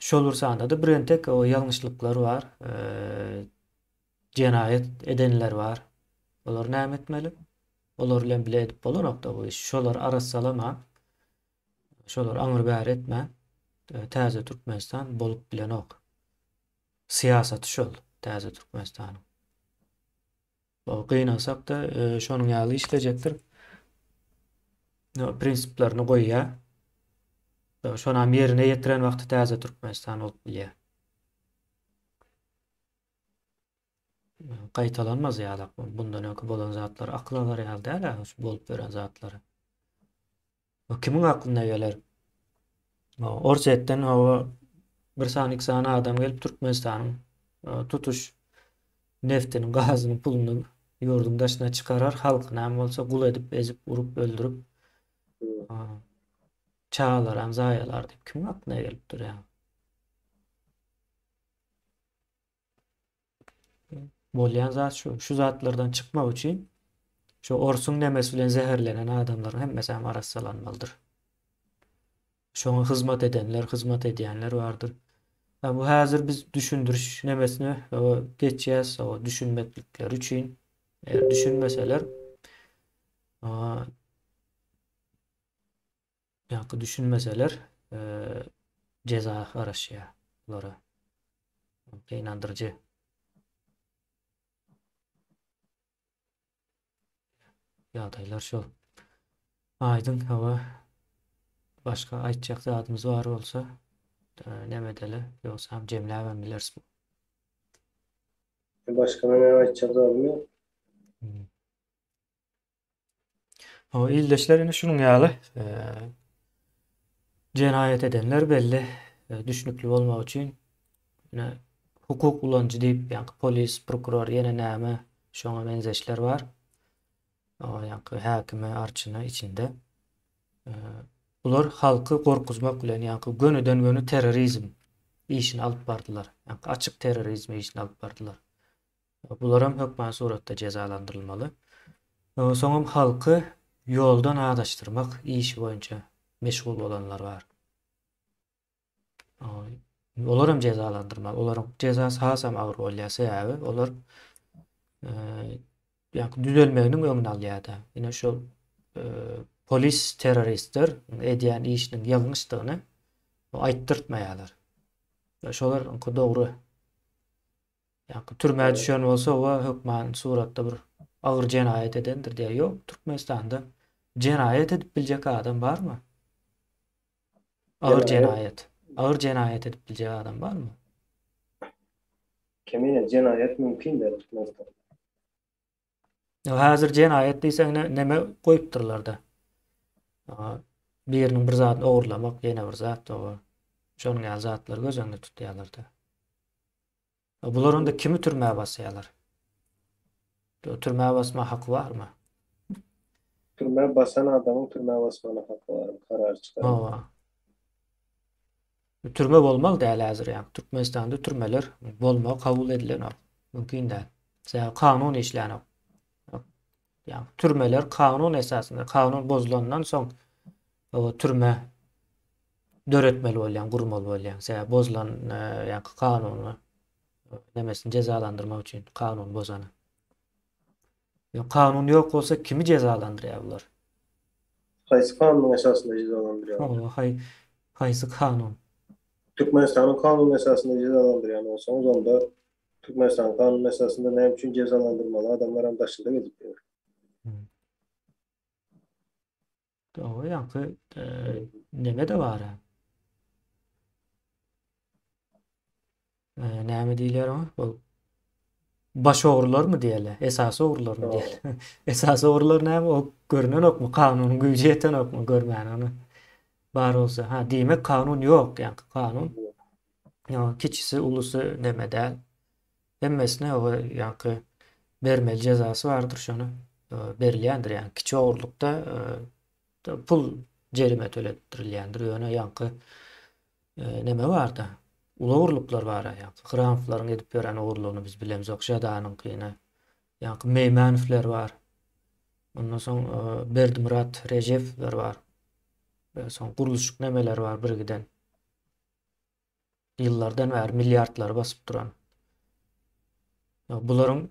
Şol bir sanda-da birentek o ýalňyşlyklar bar. Jenaýat edenler bar. Olary näme etmeli? Olar bilen bile edip bolanokda bu işi. Şolary arassalaman, şolary aňry bäri etmän täze Türkmenistan bolup bilenok. Syýasaty şol täze Türkmenistanyň. Gynansak-da şonuň ýaly işlejekdir. Prinsiplerini goýýar. Şonam ýerine ýetiren wagty täze Türkmenistan bolup bilýär. Gaýtalanmaz ýalak bundan öňki bolan zatlar akyl alar ýaly däl-ä şu bolup ýören zatlary. O kimiň aklyna geler? Orsýetden hawa bir sany iki sany adam gelip Türkmenistanyň e, tutuş neftiniň, gazynyň puluny ýurduň daşyna çykarar, halkyny hem bolsa gul edip, ezip, urup, öldürip, çagalaram zaýalar diýip kimiň aklyna gelipdir ýa? Bolýan zat şu. Şu zatlardan çykmak üçin şu orsuň nemesi bilen zäherlenen adamlaryň hemmesi hem arassalanmalydyr. Şoňa hyzmat edenler, hyzmat edýänler bardyr. Ha, bu häzir biz düşündiriş nemesine geçýäs, o düşünmeklikleri üçin. Eger düşünmeseler, Ýaňky düşünmeseler jeza garaşýar bulara. Gynandyryjy. Ýagdaýlar şol. Aýdyň hawa. Başga aýtjak zadymyz bar bolsa, neme edeli, ýogsam jemläbem bileris. Başga näme aýtjak zadym ýok. Hmm. O ildeşler ine şunuň ýaly jenaýat edenler belli düşnükli bolmak üçin ine hukuk ulanyjy diýip ýaňky polis, prokuror ýene näme şoňa meňzeşler bar. O ýaňky häkimi, arçyny içinde. Bular halky gorkuzmak bilen ýaňky gönüden-göni terrorizm işini alyp bardylar. Ýaňky açyk terrorizm işini alyp bardylar. Bularam hökman suratda jezalandyrylmaly. Soňam halky ýoldan azaşdyrmak işi boýunça meşgul bolanlar bar. Olaram jezalandyrmaly. Olaryň jezasy hasam agyr bolýar. Sebäbi olar ýa-da düzelmeginiň öňüni alýar-da. Ine şol polis terroristler edýän işiniň ýalňyşdygyny aýtdyrtmaýarlar. Şolar dogry Ýa-da türmä düşen bolsa we hökman suratda bir agyr jenaýat edendir diýýär. Ýok, Türkmenistanda jenaýat edip biljek adam barmy? Agyr jenaýat. Agyr jenaýat edip biljek adam barmy? Kemine jenaýat mümkin däl Türkmenistanda. Häzir jenaýat diýseň neme goýupdyrlar-da. Biriniň bir zadyny ogurlamak ýene bir zat oba. Şonuň ýaly zatlary göz öňünde tutýarlar-da. Bular onda kimi türmä basýarlar? Türmä basma haky barmy? Türmä basan adamyň türmä basmana haky bar, karar çykaryp. Hawa. Türme bolmaly däl häzir ýa. Türkmenistanda türmeler bolmagy kabul edilenok. Mümkin däl. Sebäbi kanun işlänok. Ýa türmeler kanun esasynda, kanun bozulandan soň o türme döretmeli bolýan, gurmaly bolýan. Sebäbi bozulan ýa kanuny nemesini jezalandyrmak üçin kanun bozany. Ýa kanun ýok bolsa kimi jezalandyrýar bular? Haýsy kanunyň esasynda jezalandyrýarlar? Hawa, haý, haýsy kanun? Türkmenistanyň kanuny esasynda jezalandyrýan bolsaňyz, onda Türkmenistanyň kanuny esasynda näme üçin jezalandyrmaly adamlaram daşynda gezip ýör. Dogry, ýaňky neme-de bar-a. Näme diýilýär oňa? Bu baş ogrularmy diýeli? Esasy ogrularmy diýeli? Esasy ogrular näme? O görünenokmy? Kanunyň güýji ýetenokmy görmäne ony? Bar bolsa, ha, diýmek kanun ýok, ýaňky kanun. Ýa kiçisi, ulusy neme däl. Hemmesine o ýaňky bermeli jezasy bardyr, şony berilýändir. Ýa kiçi ogurlykda pul jerime töletdirilýändir. Ýöne ýaňky neme barda? Uly ogurlyklar bar ýaňky. Hramowlaryň edip ýören ogurlygyny biz bilemzok, Žadanyňkyny. Ýaňky Meýmenowler bar. Ondan soň Berdimyrat Rejepowler bar. Soň gurluşyk nemeleri bar birgiden. Ýyllardan bäri milliardlary basyp duran. Bularyň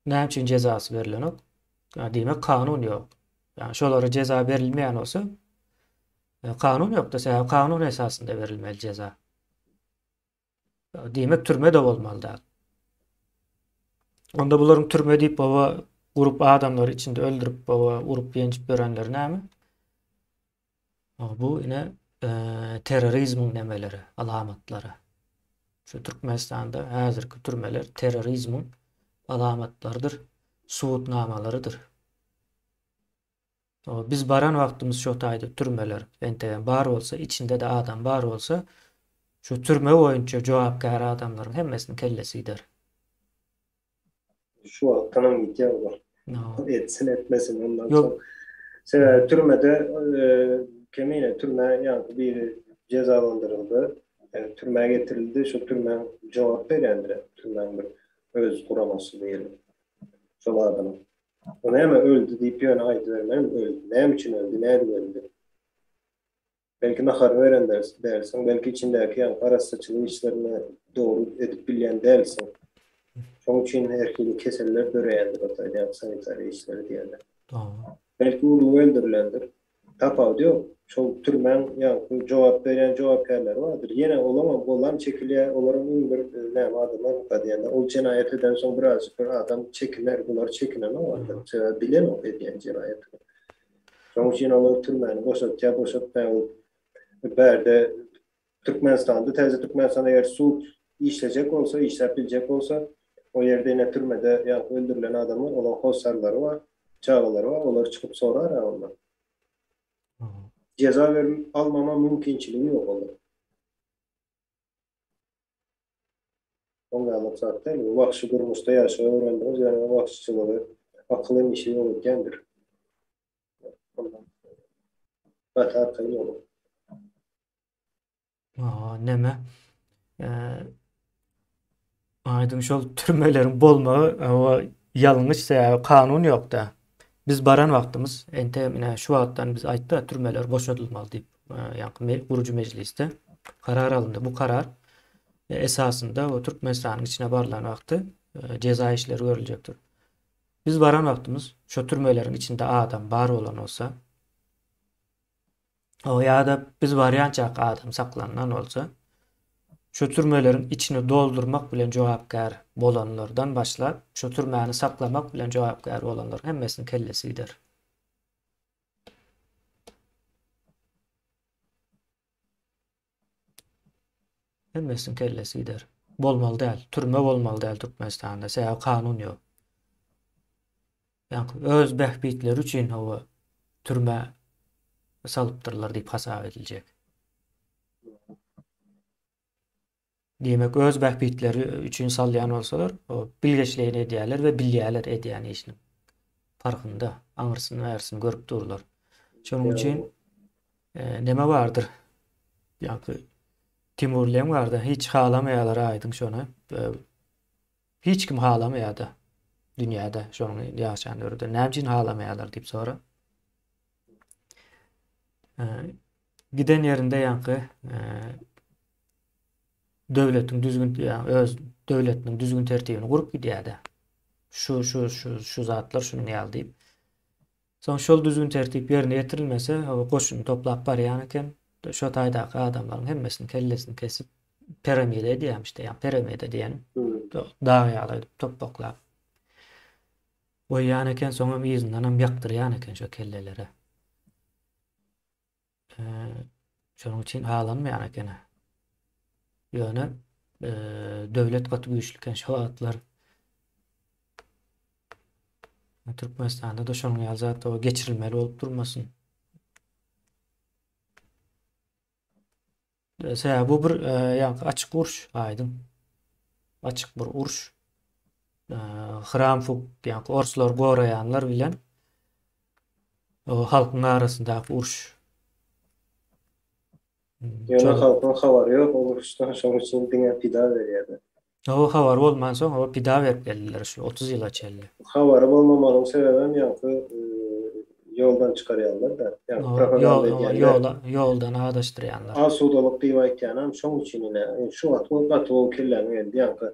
näme üçin jezasy berilenok? Diýmek kanun ýok. Ýagny şolara jeza berilmeýän bolsa, e, kanun ýokda, sebäbi kanun esasynda berilmeli jeza. Diýmek türme-de bolmaly däl. Onda bularyň türme diýip baba gurup adamlary içinde öldürip baba urup ýenjip ýörenleri näme? Bu ine e, terrorizmiň nemeleri, alamatlary. Şu Türkmenistanda häzirki türmeler terrorizmiň alamatlarydyr, subutnamalarydyr. Biz baran wagtymyz şo taýda türmeler entegem bar bolsa, içinde-de adam bar bolsa, şu türme boýunça jogapkär adamlaryň hemmesiniň kellesi gider. Şu wagtdanam gidýär olar. Etsin etmesin ondan soň. Sebäbi türmede kemine türmä ýaňky biri jezalandyryldy. Türmä getirildi. Şu türmäň jogap berýändir. Türmäň bir öz guramasy diýeli. Şol adamyň. O näme öldi diýip ýöne aýdybermegem öldi. Näme üçin öldi, nädip öldi? Belki nahar beren dälsiň, belki içindäki ýaňky arassaçylyk işlerini dogry edip bilýän dälsiň. Şonuň üçin her hili keseller döreýändir o taýda ýaňky sanitariýa işleri diýende. Belki urlup öldürilendir. Tapawudy ýok. Şol türmäň ýaňky jogap berýän jogapkärleri bardyr. Ýene olaňam golam çekilýär, olaram iň bir näme adamlarmyka diýende, ol jenaýat edensoň birazjyk bir adam çekiner, bular çekinenok adam. Sebäbi bilenok edýän jenaýatyny. Şonuň üçin olar türmäni boşatýar, boşatmaýar ol bärde Türkmenistanda, täze Türkmenistanda eger sud işlejek bolsa, işläp biljek bolsa, o ýerde ine türmede ýaňky öldürilen adamlar, olaryň hossarlary bar, çagalary bar, olar çykyp sorar-a ondan. Jeza berip almama mümkinçiligi ýok olaryň. Oňýanlyk zat däl. Bu wagşy durmuşda ýaşagy öwrendiňiz, ýöne wagşyçylygy akyl hem işi öwredýändir. Ondan gaty arkaýyn boluň. Aa, neme? Aýdyň şol türmeleriň bolmagy o ýalňyş sebäbi kanun ýokda. Biz baran wagtymyz entegem ine şu wagtdan biz aýtdyk türmeler boşadylmaly diýip ýaňky gurujy mejlisde karar alyndy. Bu karar esasynda o Türkmenistanyň içine barlan wagty jeza işleri görüljekdir. Biz baran wagtymyz şo türmeleriň içinde adam bar bolan bolsa O ýa-da biz barýançak adam saklanylan bolsa, şu türmeleriň içini doldurmak bilen jogapkär bolanlardan başlap, şu türmäni saklamak bilen jogapkär bolanlaryň hemmesiniň kellesi gider. Hemmesiniň kellesi gider. Bolmaly däl. Türme bolmaly däl Türkmenistanda. Sebäbi kanun ýok. Ýaňky öz bähbitleri üçin hawa türmä salypdyrlar diýip hasap ediljek. Diýmek, öz bähbitleri üçin salýan bolsalar, bilgeşleýin edýärler we bilýärler edýän işiniň parhynda, aňyrsyny bärisini görüp durlar. Şonuň üçin e, neme bardyr? Ýaňky Timur Leň bardy, hiç halamaýarlar aýdyň şony. E, hiç kim halamaýar-da dünýäde şonuň ýaşan döwründe. Näme üçin halamaýarlar diýip sora. E, giden ýerinde ýaňky e, döwletiň düzgün ýa öz döwletiniň düzgün tertibini gurup gidýärdi. Şu şu şu şu zatlar şunuň ýaly diýip. Soň şol düzgün tertip ýerine ýetirilmese, goşuny toplap barýan eken. Şo taýdaky adamlaryň hemmesini kellesini kesip piramida edýärmiş-de, ýa piramida diýen dag ýaly edip topbaklap goýýan eken, soňam yzyndanam ýakdyrýan eken şo kellelere. Şonuň üçin halanmaýan eken. Ýöne döwlet gaty güýçli eken şo wagtlar. Türkmenistanda-da şonuň ýaly zat geçirilmeli bolup durmasyn. Sebäbi bu bir ýaňky açyk uruş, aýdyň. Açyk bir uruş. Hramfuk, ýaňky orslary goraýanlar bilen halkyň arasyndaky uruş. Ýöne halkyň habary ýok ol uruşdan, şonuň üçin diňe pida berýärler. Hawa, habary bolmansoň, hawa, pida berip geldiler şu 30 ýyla çenli. Habary bolmamagynyň sebäbem ýaňky ýoldan çykarýanlar-da, ýaňky propaganda edýänler. Ýola, ýoldan adaşdyrýanlar. Asudalyk diýip aýtýanam şoň üçin ine, şu wagt ol gaty gowy kelläme geldi, ýaňky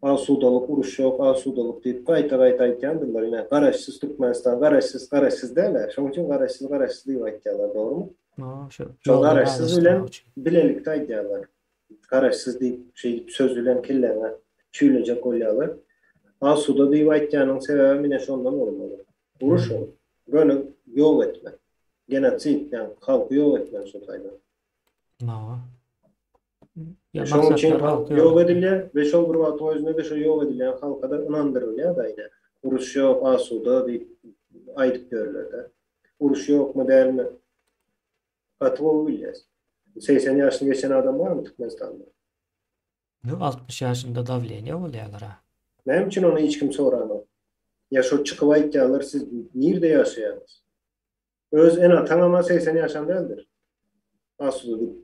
asudalyk, uruş ýok, asudalyk diýip gaýta-gaýta aýtýandyrlar, ine, garaşsyz Türkmenistan, garaşsyz, garaşsyz däl-ä, şoň üçin garaşsyz, garaşsyz diýip aýtýarlar, dogrumy? Şo garaşsyz bilen bilelikde aýdýarlar. Garaşsyz diýip, şeýdip söz bilen kelläňe çüýlejek bolýarlar. Asuda diýip aýtýanyň sebäbem ine şondan bolmaly. Uruş ol. Göni ýok etmek. Genosid, ýagny halky ýok etmek şo taýdan. Hawa. Şonuň üçin halk ýok edilýär we şol bir wagtyň özünde-de şo ýok edilýän halka-da ynandyrylýar-da ine, uruş ýok, asuda diýip aýdyp ýörler-de. Uruş ýokmy, dälmi? Gaty gowy bilýäs. 80 ýaşyny geçen adam barmy Türkmenistanda? Ýok, 60 ýaşynda dawleniýa bolýarlar-a. Näme üçin ony hiç kim soranok? Ýa şo çykyp aýtýarlar siz nirde ýaşaýaňyz? Öz ene-ataňam-a 80 ýaşan däldir. Asuda diýip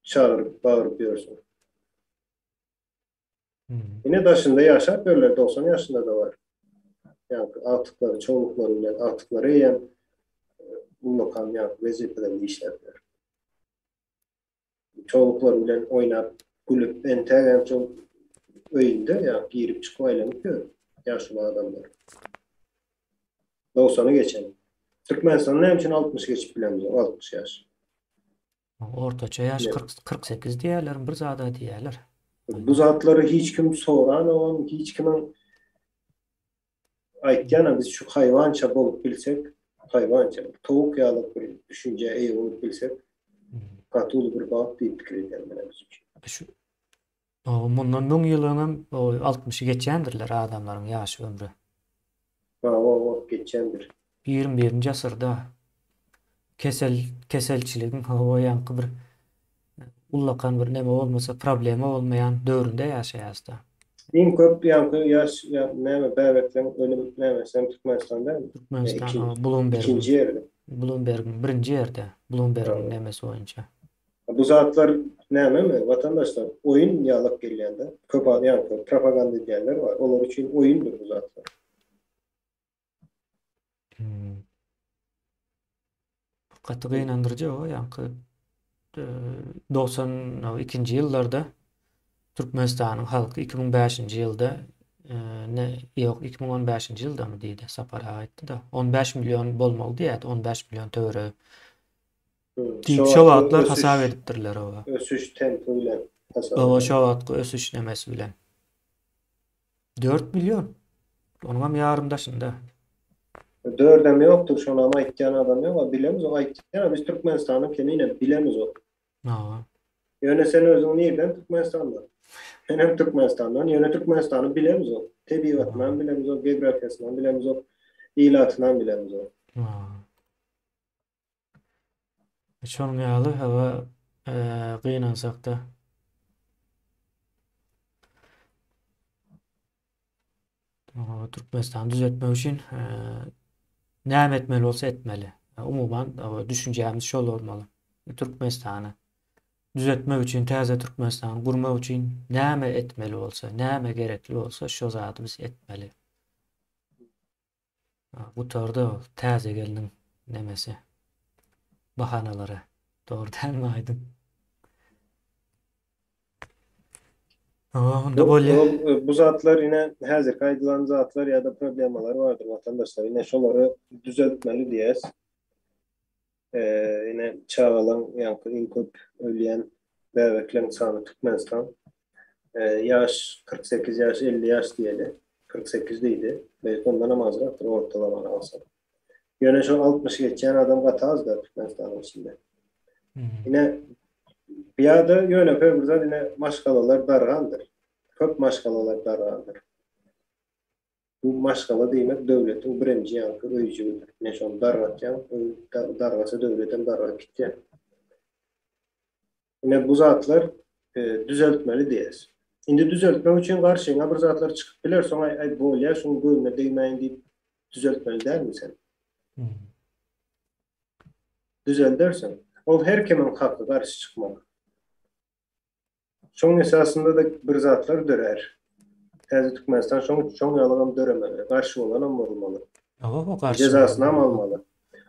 çagyryp, bagyryp ýörsüň. Ine daşynda ýaşap ýörler, 90 ýaşynda-da bar. Ýaňky agtyklary, çowluklary bilen agtyklary eýýäm ullakan ýaňky wezipelerde işläp ýör. Çowluklary bilen oýnap, gülüp, entägem şol öýünde ýaňky girip çykyp aýlanyp ýör ýaşuly adamlar. 90-y geçen. Türkmenistanda näme üçin 60 geçip bilemzok, 60 ýaş. Ortaça ýaş 48 diýýärler, bir zada diýýärler. Bu zatlary hiç kim soranogam, hiç kimiň aýtýanam biz şu haýwança bolup bilsek, haýwança, towuk ýaly bir düşünjä eýe bolup bilsek, gaty uly bir bagt diýip pikir edýän men biz üçin. Şu mundan 1000 ýyl öňem 60-y geçýändirler adamlaryň ýaş ömri. Hawa, hawa, geçýändir. 21-nji asyrda kesel keselçiligiň hawa ýaňky bir ullakan bir neme bolmasa problema bolmaýan döwründe ýaşaýasda. Iň köp ýaňky ýaş ýa näme bäbekleň ölüm nämesem Türkmenistan dälmi? Türkmenistan hawa Bloombergiň. Ikinji ýerde. Bloombergiň birinji ýerde Bloombergiň nemesi boýunça. Bu zatlar nämemi watandaşlar oýun ýalak gelýände köp ýaňky propaganda edýänler bar olar üçin oýundyr bu zatlar. Hmm. Gaty gynandyryjy o ýaňky 92-nji ýyllarda Türkmenistanyň halky 2005-nji ýylda ne ýok 2015-nji ýyldamy diýdi Sapar aga aýtdy-da 15 million bolmaly diýýärdi 15 million töweregi diýip şo wagtlar hasap edipdirler oba. Ösüş tempi bilen hasap. Oba şo wagtky ösüş nemesi bilen. 4 million. Onuňam ýarym daşynda. Dördem ýokdur, şonam aýtýan adam ýok, bilemzok aýtýan, biz Türkmenistanyň kemine bilemizok. Hawa. Ýöne sen özüň nirden Türkmenistandan? Men hem Türkmenistandan, ýöne Türkmenistany bilemzok. Tebigatynam bilemzok, geografiýasynam bilemzok, ilatynam bilemzok. Şonuň ýaly hawa gynansakda. Türkmenistany düzetmek üçin näme etmeli bolsa etmeli. Umuman düşünjämiz şol bolmaly. Türkmenistany düzetmek üçin, täze Türkmenistany gurmak üçin näme etmeli bolsa, näme gerekli bolsa şo zady biz etmeli. Gutardy ol täze gelniň nemesi. Bahanalary. Dogry dälmi Aýdyň? Hawa, onda bolýar. Ol e, bu zatlar ine häzirki aýdylan zatlar ýa-da problemalar bardyr watandaşlar. Ine şolary düzeltmeli diýýäs. E, ine çagalaň ýaňky iň köp ölýän bäbekleň sany Türkmenistan. E, ýaş 48 ýaş, 50 ýaş diýeli. 48 diýdi. Belki ondan hem azrakdyr ortalamany alsak. Ýöne şol 60 geçýän adam gaty az-da Türkmenistanyň içinde. Ine ýa-da ýönekeý bir zat ine maşgalalar dargandyr. Köp maşgalalar dargandyr. Bu maşgala diýmek döwletiň birinji ýaňky öýjügidir. Ine şony dargatýaň, dargasa döwletem dargap gitýär. Ine bu zatlar düzeltmeli diýýäs. Indi düzeltmek üçin garşyňa bir zatlar çykyp biler, soň aý aý bolýa şuň göwnüne degmäýin diýip düzeltmeli dälmi sen? Düzeldersiň. Ol her kimiň haky garşy çykmak. Şoň esasynda-da bir zatlar dörär. Täze Türkmenistan şoň şoň ýalygam döremeli. Garşy bolanam bolmaly. Hawa, garşy. Jezasynam almaly.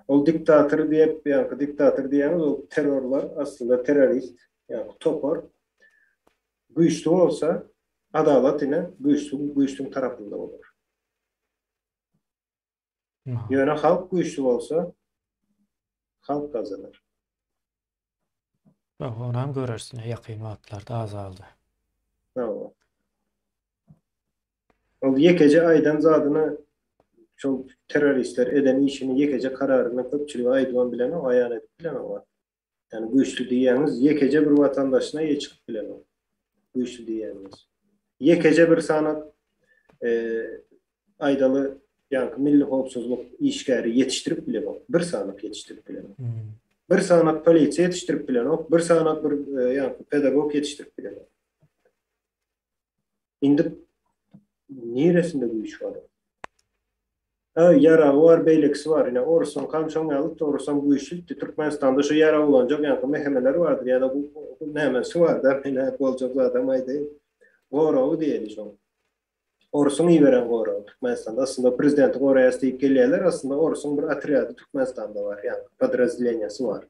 Ol diktator diýip, ýaňky diktator diýýäňiz, ol terrorlar aslynda terrorist, ýaňky topar güýçli bolsa, adalat ine güýçli güýçliň tarapynda bolar. Ýöne halk güýçli bolsa, halk gazanar. Bak, onam görersin ýakyn wagtlarda azaldy. Hawa. Ol ýekeje aýdan zadyny şol terroristler eden işini ýekeje kararyny köpçülige aýdybam bilenok, aýan edip bilenok. Ýani güýçli diýýäňiz ýekeje bir watandaşyna eýe çykyp bilenok. Güýçli diýýäňiz. Ýekeje bir sanat aýdaly ýaňky milli howpsuzlyk işgäri ýetişdirip bilenok. Bir sanak ýetişdirip bilenok. Hmm. Bir sanak polisiýa ýetişdirip bilenok, bir sanak bir e, ýaňky pedagog ýetişdirip bilenok. Indi niresinde güýç bar? Ha, ýaragy bar, beýlekisi bar. Ine, orusyň kam şoň ýaly, orusam güýçlüdi. Türkmenistanda şu ýarag ulanjak ýaňky mehemeler bardyr ýa-da bu nämesi bar da, men boljak zadam aýdaýyn. Goragy diýeli şoň. Orusyň iberen goragy Türkmenistanda. Aslynda prezidenti goraýas diýip gelýärler. Aslynda orusyň bir otrýady Türkmenistanda bar, ýagny podrazdeleniýasy bar.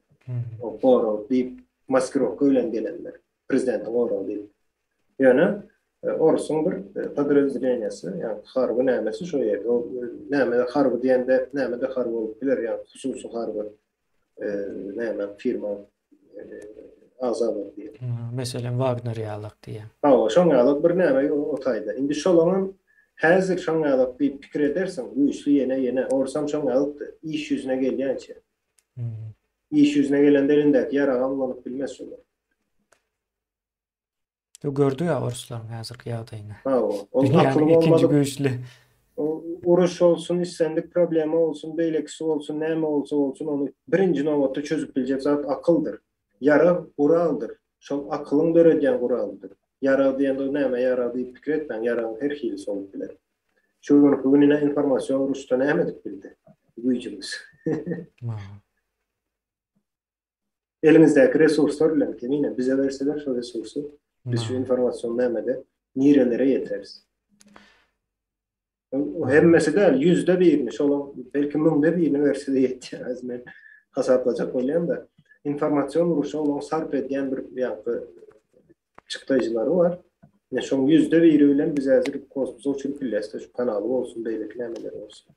O gorag diýip maskirowka bilen gelenler. Prezidentiň goragy diýip. Ýöne e, orusyň bir e, podrazdeleniýasy, ýagny harby nämesi şo ýerde. O e, näme harby diýende näme-de harby bolup biler, ýagny hususy harby näme firma agzalar diýen. Meselem Wagner ýalak diýen. Hawa, şoň ýalak bir näme o taýda. Indi şolaňam häzir şoň ýalak diýip pikir edersiň, güýçli ýene ýene, orsam şoň ýalykdy, iş ýüzüne gelýänçe. Iş ýüzüne gelende elindäki ýaragam ulanyp bilmez şolar. Ýo gördük a orslaryň häzirki ýagdaýyny. Hawa, ol Dünýäniň ikinji güýçli. Uruş bolsun, islendik problema bolsun, beýlekisi bolsun, näme bolsa bolsun, ony birinji nobatda çözüp biljek zat akyldyr. Ýarag guraldyr. Şol akylyň döredýän guralydyr. Ýarag diýende näme ýarag diýip pikir etmäň, ýaragyň her hilisi bolup biler. Şu günki gün ine informasion uruşda näme edip bildi güýjümiz. Eliňizdäki resurslar bilen kemine bize berseler şo resursy biz şu informasion nämede nirelere ýeteris. O hemmesi däl, ýüzde birini, şolaň belki müňde birini berse-de ýetýär. Häzir men hasaplajak bolýan-da. Informasion uruşa olaň sarp edýän bir ýaňky çykdaýjylary bar. Ine şoň ýüzde biri bilen biz häzir kosmosa uçuryp bilýäs-de, şu kanaly bolsun, beýleki nämeleri bolsun.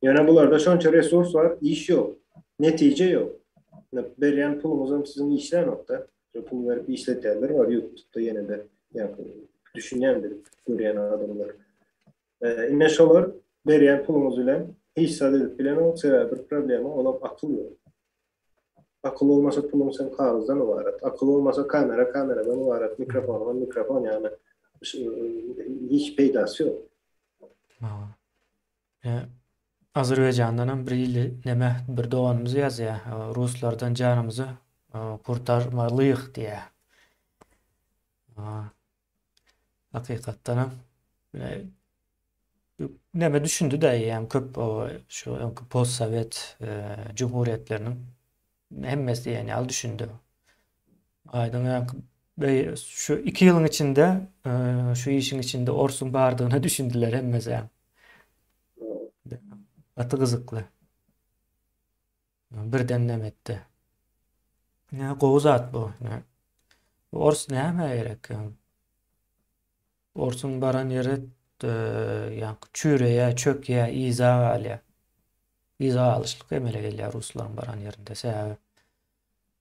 Ýöne bularda şonça resurs bar, iş ýok, netije ýok. Ine berýän puluňyzam siziň işlänokda. Şo pul berip işletýänler bar ýurtda ýene-de, ýa-da düşünýändir görýän adamlar. Ine şolar berýän puluňyz bilen hiç zat edip bilenok, sebäbi bir problema, olam akyl ýok. Akyl bolmasa puluň sen kagyzdan ybarat. Akyl bolmasa kamera kameradan ybarat, mikrofonyňam mikrofon ýagny hiç peýdasy ýok. Azerbaýjandanam bir ili neme bir doganymyz ýazýar. Ruslardan janymyzy kurtarmalyh diýýär. Hakykatdanam neme düşündi-de eýýäm köp şu öňki postsowet jumhuriýetleriniň hemmesi diýen ýaly düşündi. Aýdyň ýaňky şu 2 ýylyň içinde şu işiň içinde orsuň bardygyna düşündiler hemmesi. Gaty gyzykly. Birden neme etdi. Ne gowy zat bu. Ne. Ors näme gerek? Orsuň baran ýeri e, ýaňky çüreýä, çökýä, yza galýar. Yza galyşlyk emele gelýär ruslaryň baran ýerinde. Sebäbi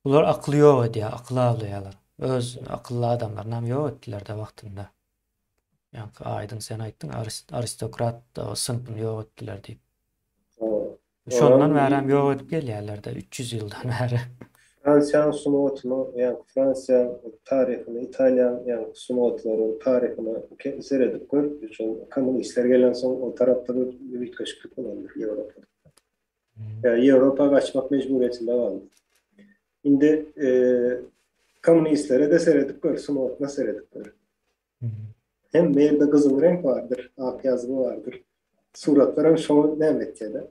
bular akyly ýok edýär, akyly awlaýarlar. Öz akylly adamlaryny hem ýok etdiler-de wagtynda. Ýaňky aýdyň sen aýtdyň, aristokrat synpyny ýok etdiler diýip. Şondan bärem ýok edip gelýärler-de, 300 ýyldan bäri. Fransiýanyň sungatyny, ýagny Fransiýanyň taryhyny, Italiýanyň ýagny sungatlaryň taryhyna seredip gör, şol kommunistler gelensoň o tarapda bir üýtgeşiklik bolandyr Ýewropada. Ýewropa gaçmak mejburyýetinde galdy. Indi kommunistlere-de seredip gör, sungatyna seredip gör. Hemme ýerde gyzyl reňk bardyr, ak ýazgy bardyr. Suratlaram şoňa näme etýär-de?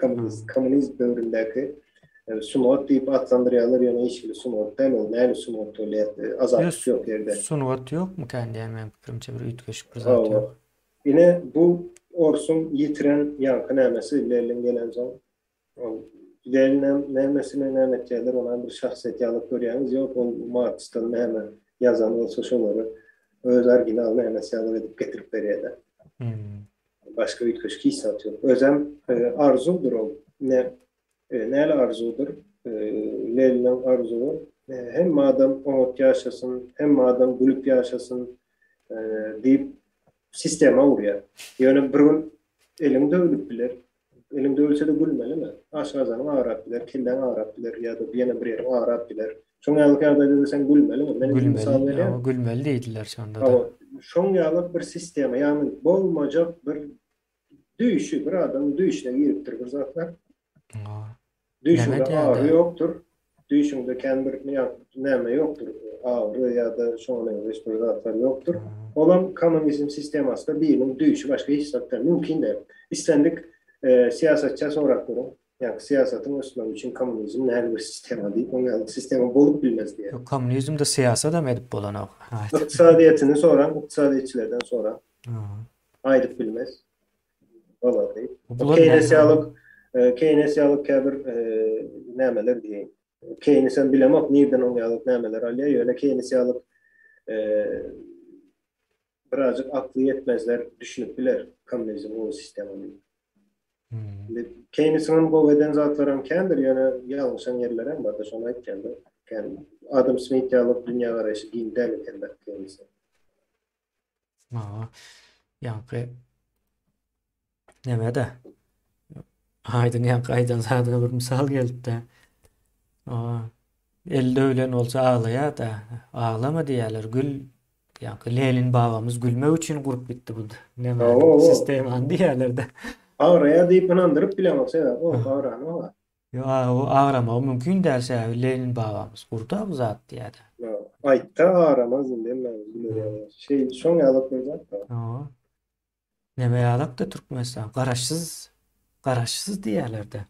Kommunist, kommunizm döwründäki e, sungat diýip atlandyrýarlar, ýöne hiç hili sungat däl ol, näme sungat bolýar, e, azatlyk ýok ýerde. Sungat ýokmykan diýýän meniň pikirimçe bir üýtgeşik bir zat ýok. Ine bu orsuň ýitiren ýaňky nämesi Lenin gelensoň Ol Leninem nämesine näme etýärler, onam bir şahsyýet ýaly görýäňiz, ýok ol Marksdan näme ýazan bolsa şolary öz original nämesi ýaly edip getirip berýärler. Hmm. Başga üýtgeşik hiç zat ýok. Özem e, arzuwdyr ol. Ne e, näle arzuwdyr? E, Leniniň arzuwy e, hemme adam oňat ýaşasyn, hemme adam gülüp ýaşasyn e, diýip sistema urýar. Ýöne bir gün eliň döwlüp biler, Eliň döwülse-de gülmelimi? Aşgazanyň agrap biler, kelläň agrap biler ýa-da ýene bir ýeriň agrap biler. Şoň ýaly ýagdaýda-da sen gülmelimi? Men indi mysal Gülmeli, berýän. hawa, gülmeli diýdiler şonda-da. Hawa, şoň ýaly bir sistema, ýagny bolmajak bir düýşi, bir adamyň düýşüne giripdir bir zatlar. Hawa. Näme Düýşüňde agyry diýýär-dä? ýokdur. Düýşüňde kän bir näme ýokdur, agyry ýa-da şoňa meňzeş bir zatlar ýokdur. Olam kommunizm sistemasynda biriniň düýşi başga hiç zat däl, mümkin däl. Islendik syýasatça sorap görüň, ýagny syýasatyň ösmegi üçin kommunizm nähili bir sistema diýip, oň ýaly sistema bolup bilmez diýýär. Ýok, kommunizmde syýasatam edip bolanok. Ykdysadyýetini soraň, ykdysadyýetçilerden soraň. Aýdyp bilmez. Bolar diýip. Keýnes ýalyk, Keýnes ýalyk käbir nämeler diýeýin. Keýnesem bilemok nirden oň ýalyk nämeler alýar, ýöne Keýnes ýalyk birazjyk akly ýetmezler düşünip biler kommunizm gowy sistema diýip. Hmm. Keýnesiň hem gowy eden zatlaram kändir, ýöne ýalňyşan ýerleri hem bardyr, şony aýtýan-da. Kän Adam Smit ýalyk dünýä garaýşy giň däl eken-de Keýnesiň. Hawa. Ýaňky Neme-de? Aýdyň ýaňky aýdan zadyňa bir mysal geldi-de. El döwlen bolsa aglaýar-da. Aglama diýýärler, gül. Ýaňky Lenin babamyz gülmek üçin gurup gitdi bu nämäni, sistemany diýýärler-de. Agraýar diýip ynandyryp bilemok, sebäbi o agranok. Ýok, o agramagy mümkin däl, sebäbi Lenin babamyz gurda bu zat diýýär-de. Aýtsa agramaz indi hemmämiz güler ýaly. Şeý, şoň ýaly bir zat bar. Neme ýalakda Türkmenistan garaşsyz garaşsyz diýýärlerde.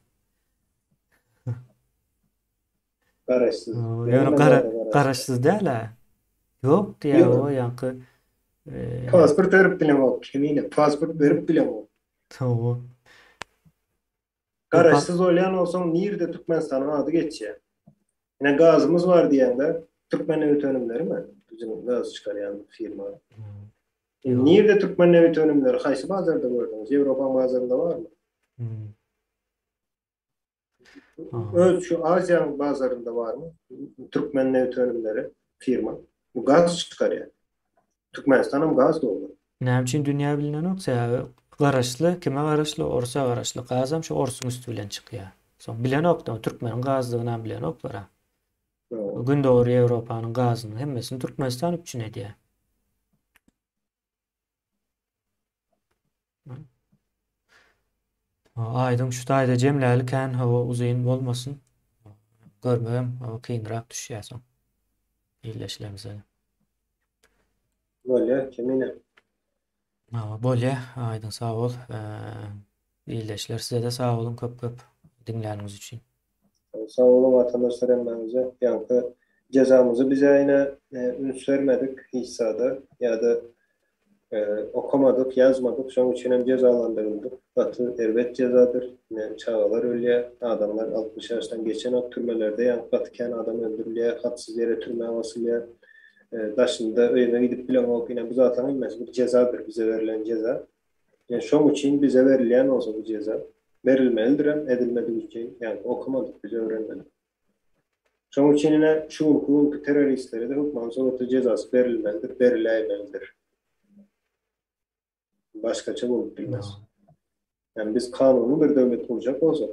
Garaşsyz. Ýöne gara, garaşsyz däl-ä. Ýok diýýär o ýaňky. E, pasport berip bilemok, kemine pasport berip bilemok. Hawa. Garaşsyz bolýan bolsaň nirde Türkmenistanyň ady geçýär? Ine gazymyz bar diýende Türkmennebitönümlerimi? Biziň gaz çykarýan firma. Nirde Türkmennebitönümleri haýsy bazarda gördüňiz? Ýewropaň bazarynda barmy? Hmm. Öz şu Aziýanyň bazarynda barmy? Türkmennebitönümleri firma. Bu gaz çykarýar. Türkmenistan hem gaz doly. Näme üçin dünýä bilinenok? Sebäbi garaşly, kime garaşly? Orsa garaşly. Gazam şu orsuň üsti bilen çykýar. Soň bilenokda türkmeniň gazdygynam bilenoklar-a. Gündogar Ýewropanyň gazynyň hemmesini Türkmenistan üpjün edýär. Aýdyň şu taýda jemläli kän hawa uzyn bolmasyn. Görmegem hawa kynrak düşýär soň. Illeşilemizde. Bolýar, Kemine. Hawa bolýar. Aýdyň sag bol. Ildeşler size-de sag boluň köp köp diňläniňiz üçin. Sag boluň watandaşlar hemmäňize. Ýaňky jezamyzy bize ine üns bermedik hiç zada ýa-da okamadyk, ýazmadyk şoň üçin hem jezalandyryldyk. Gaty erbet jezadyr. Ine çagalar ölýär, adamlar 60 ýaşdan geçenok türmelerde ýaňky gaty kän adam öldürilýär, haksyz ýere türmä basylýar. Daşynda öýüňe gidip bileňok. Ine bu zatlaryň hemmesi bir jezadyr, bize berlen jeza. Ýa şoň üçin bize berilýän bolsa bu jeza, berilmelidirem, edilmedigi üçin, ýagny okamadyk biz öwrenmedik. Şoň üçin ine şu günki günki terroristlere-de hökmany suratda jezasy berilmelidir, beriläýmelidir. Başgaça bolup bilmez. Ýagny biz kanuny bir döwlet gurjak bolsak,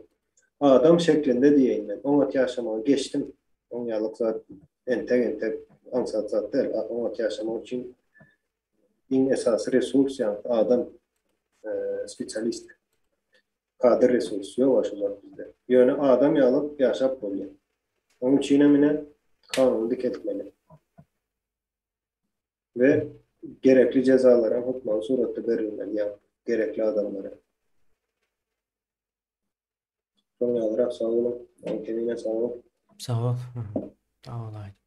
adam şeklinde diýeýin men, oňat ýaşamagy geçdim, oň ýalyk zat entek-entek aňsat zat däl, oňat ýaşamak üçin Iň esasy resurs ýaňky adam spesialist. Kadr resurs ýok şu zat bizde. Ýöne adam ýalyp ýaşap bolýar. Onuň üçinem ine kanuny dikeltmeli. We gerekli jezalaram hökmany suratda berilmeli ýa gerekli adamlara. Şoň ýalyrak sag boluň. Kemine sag bol. Sag bol. Sag bol Aýdyn.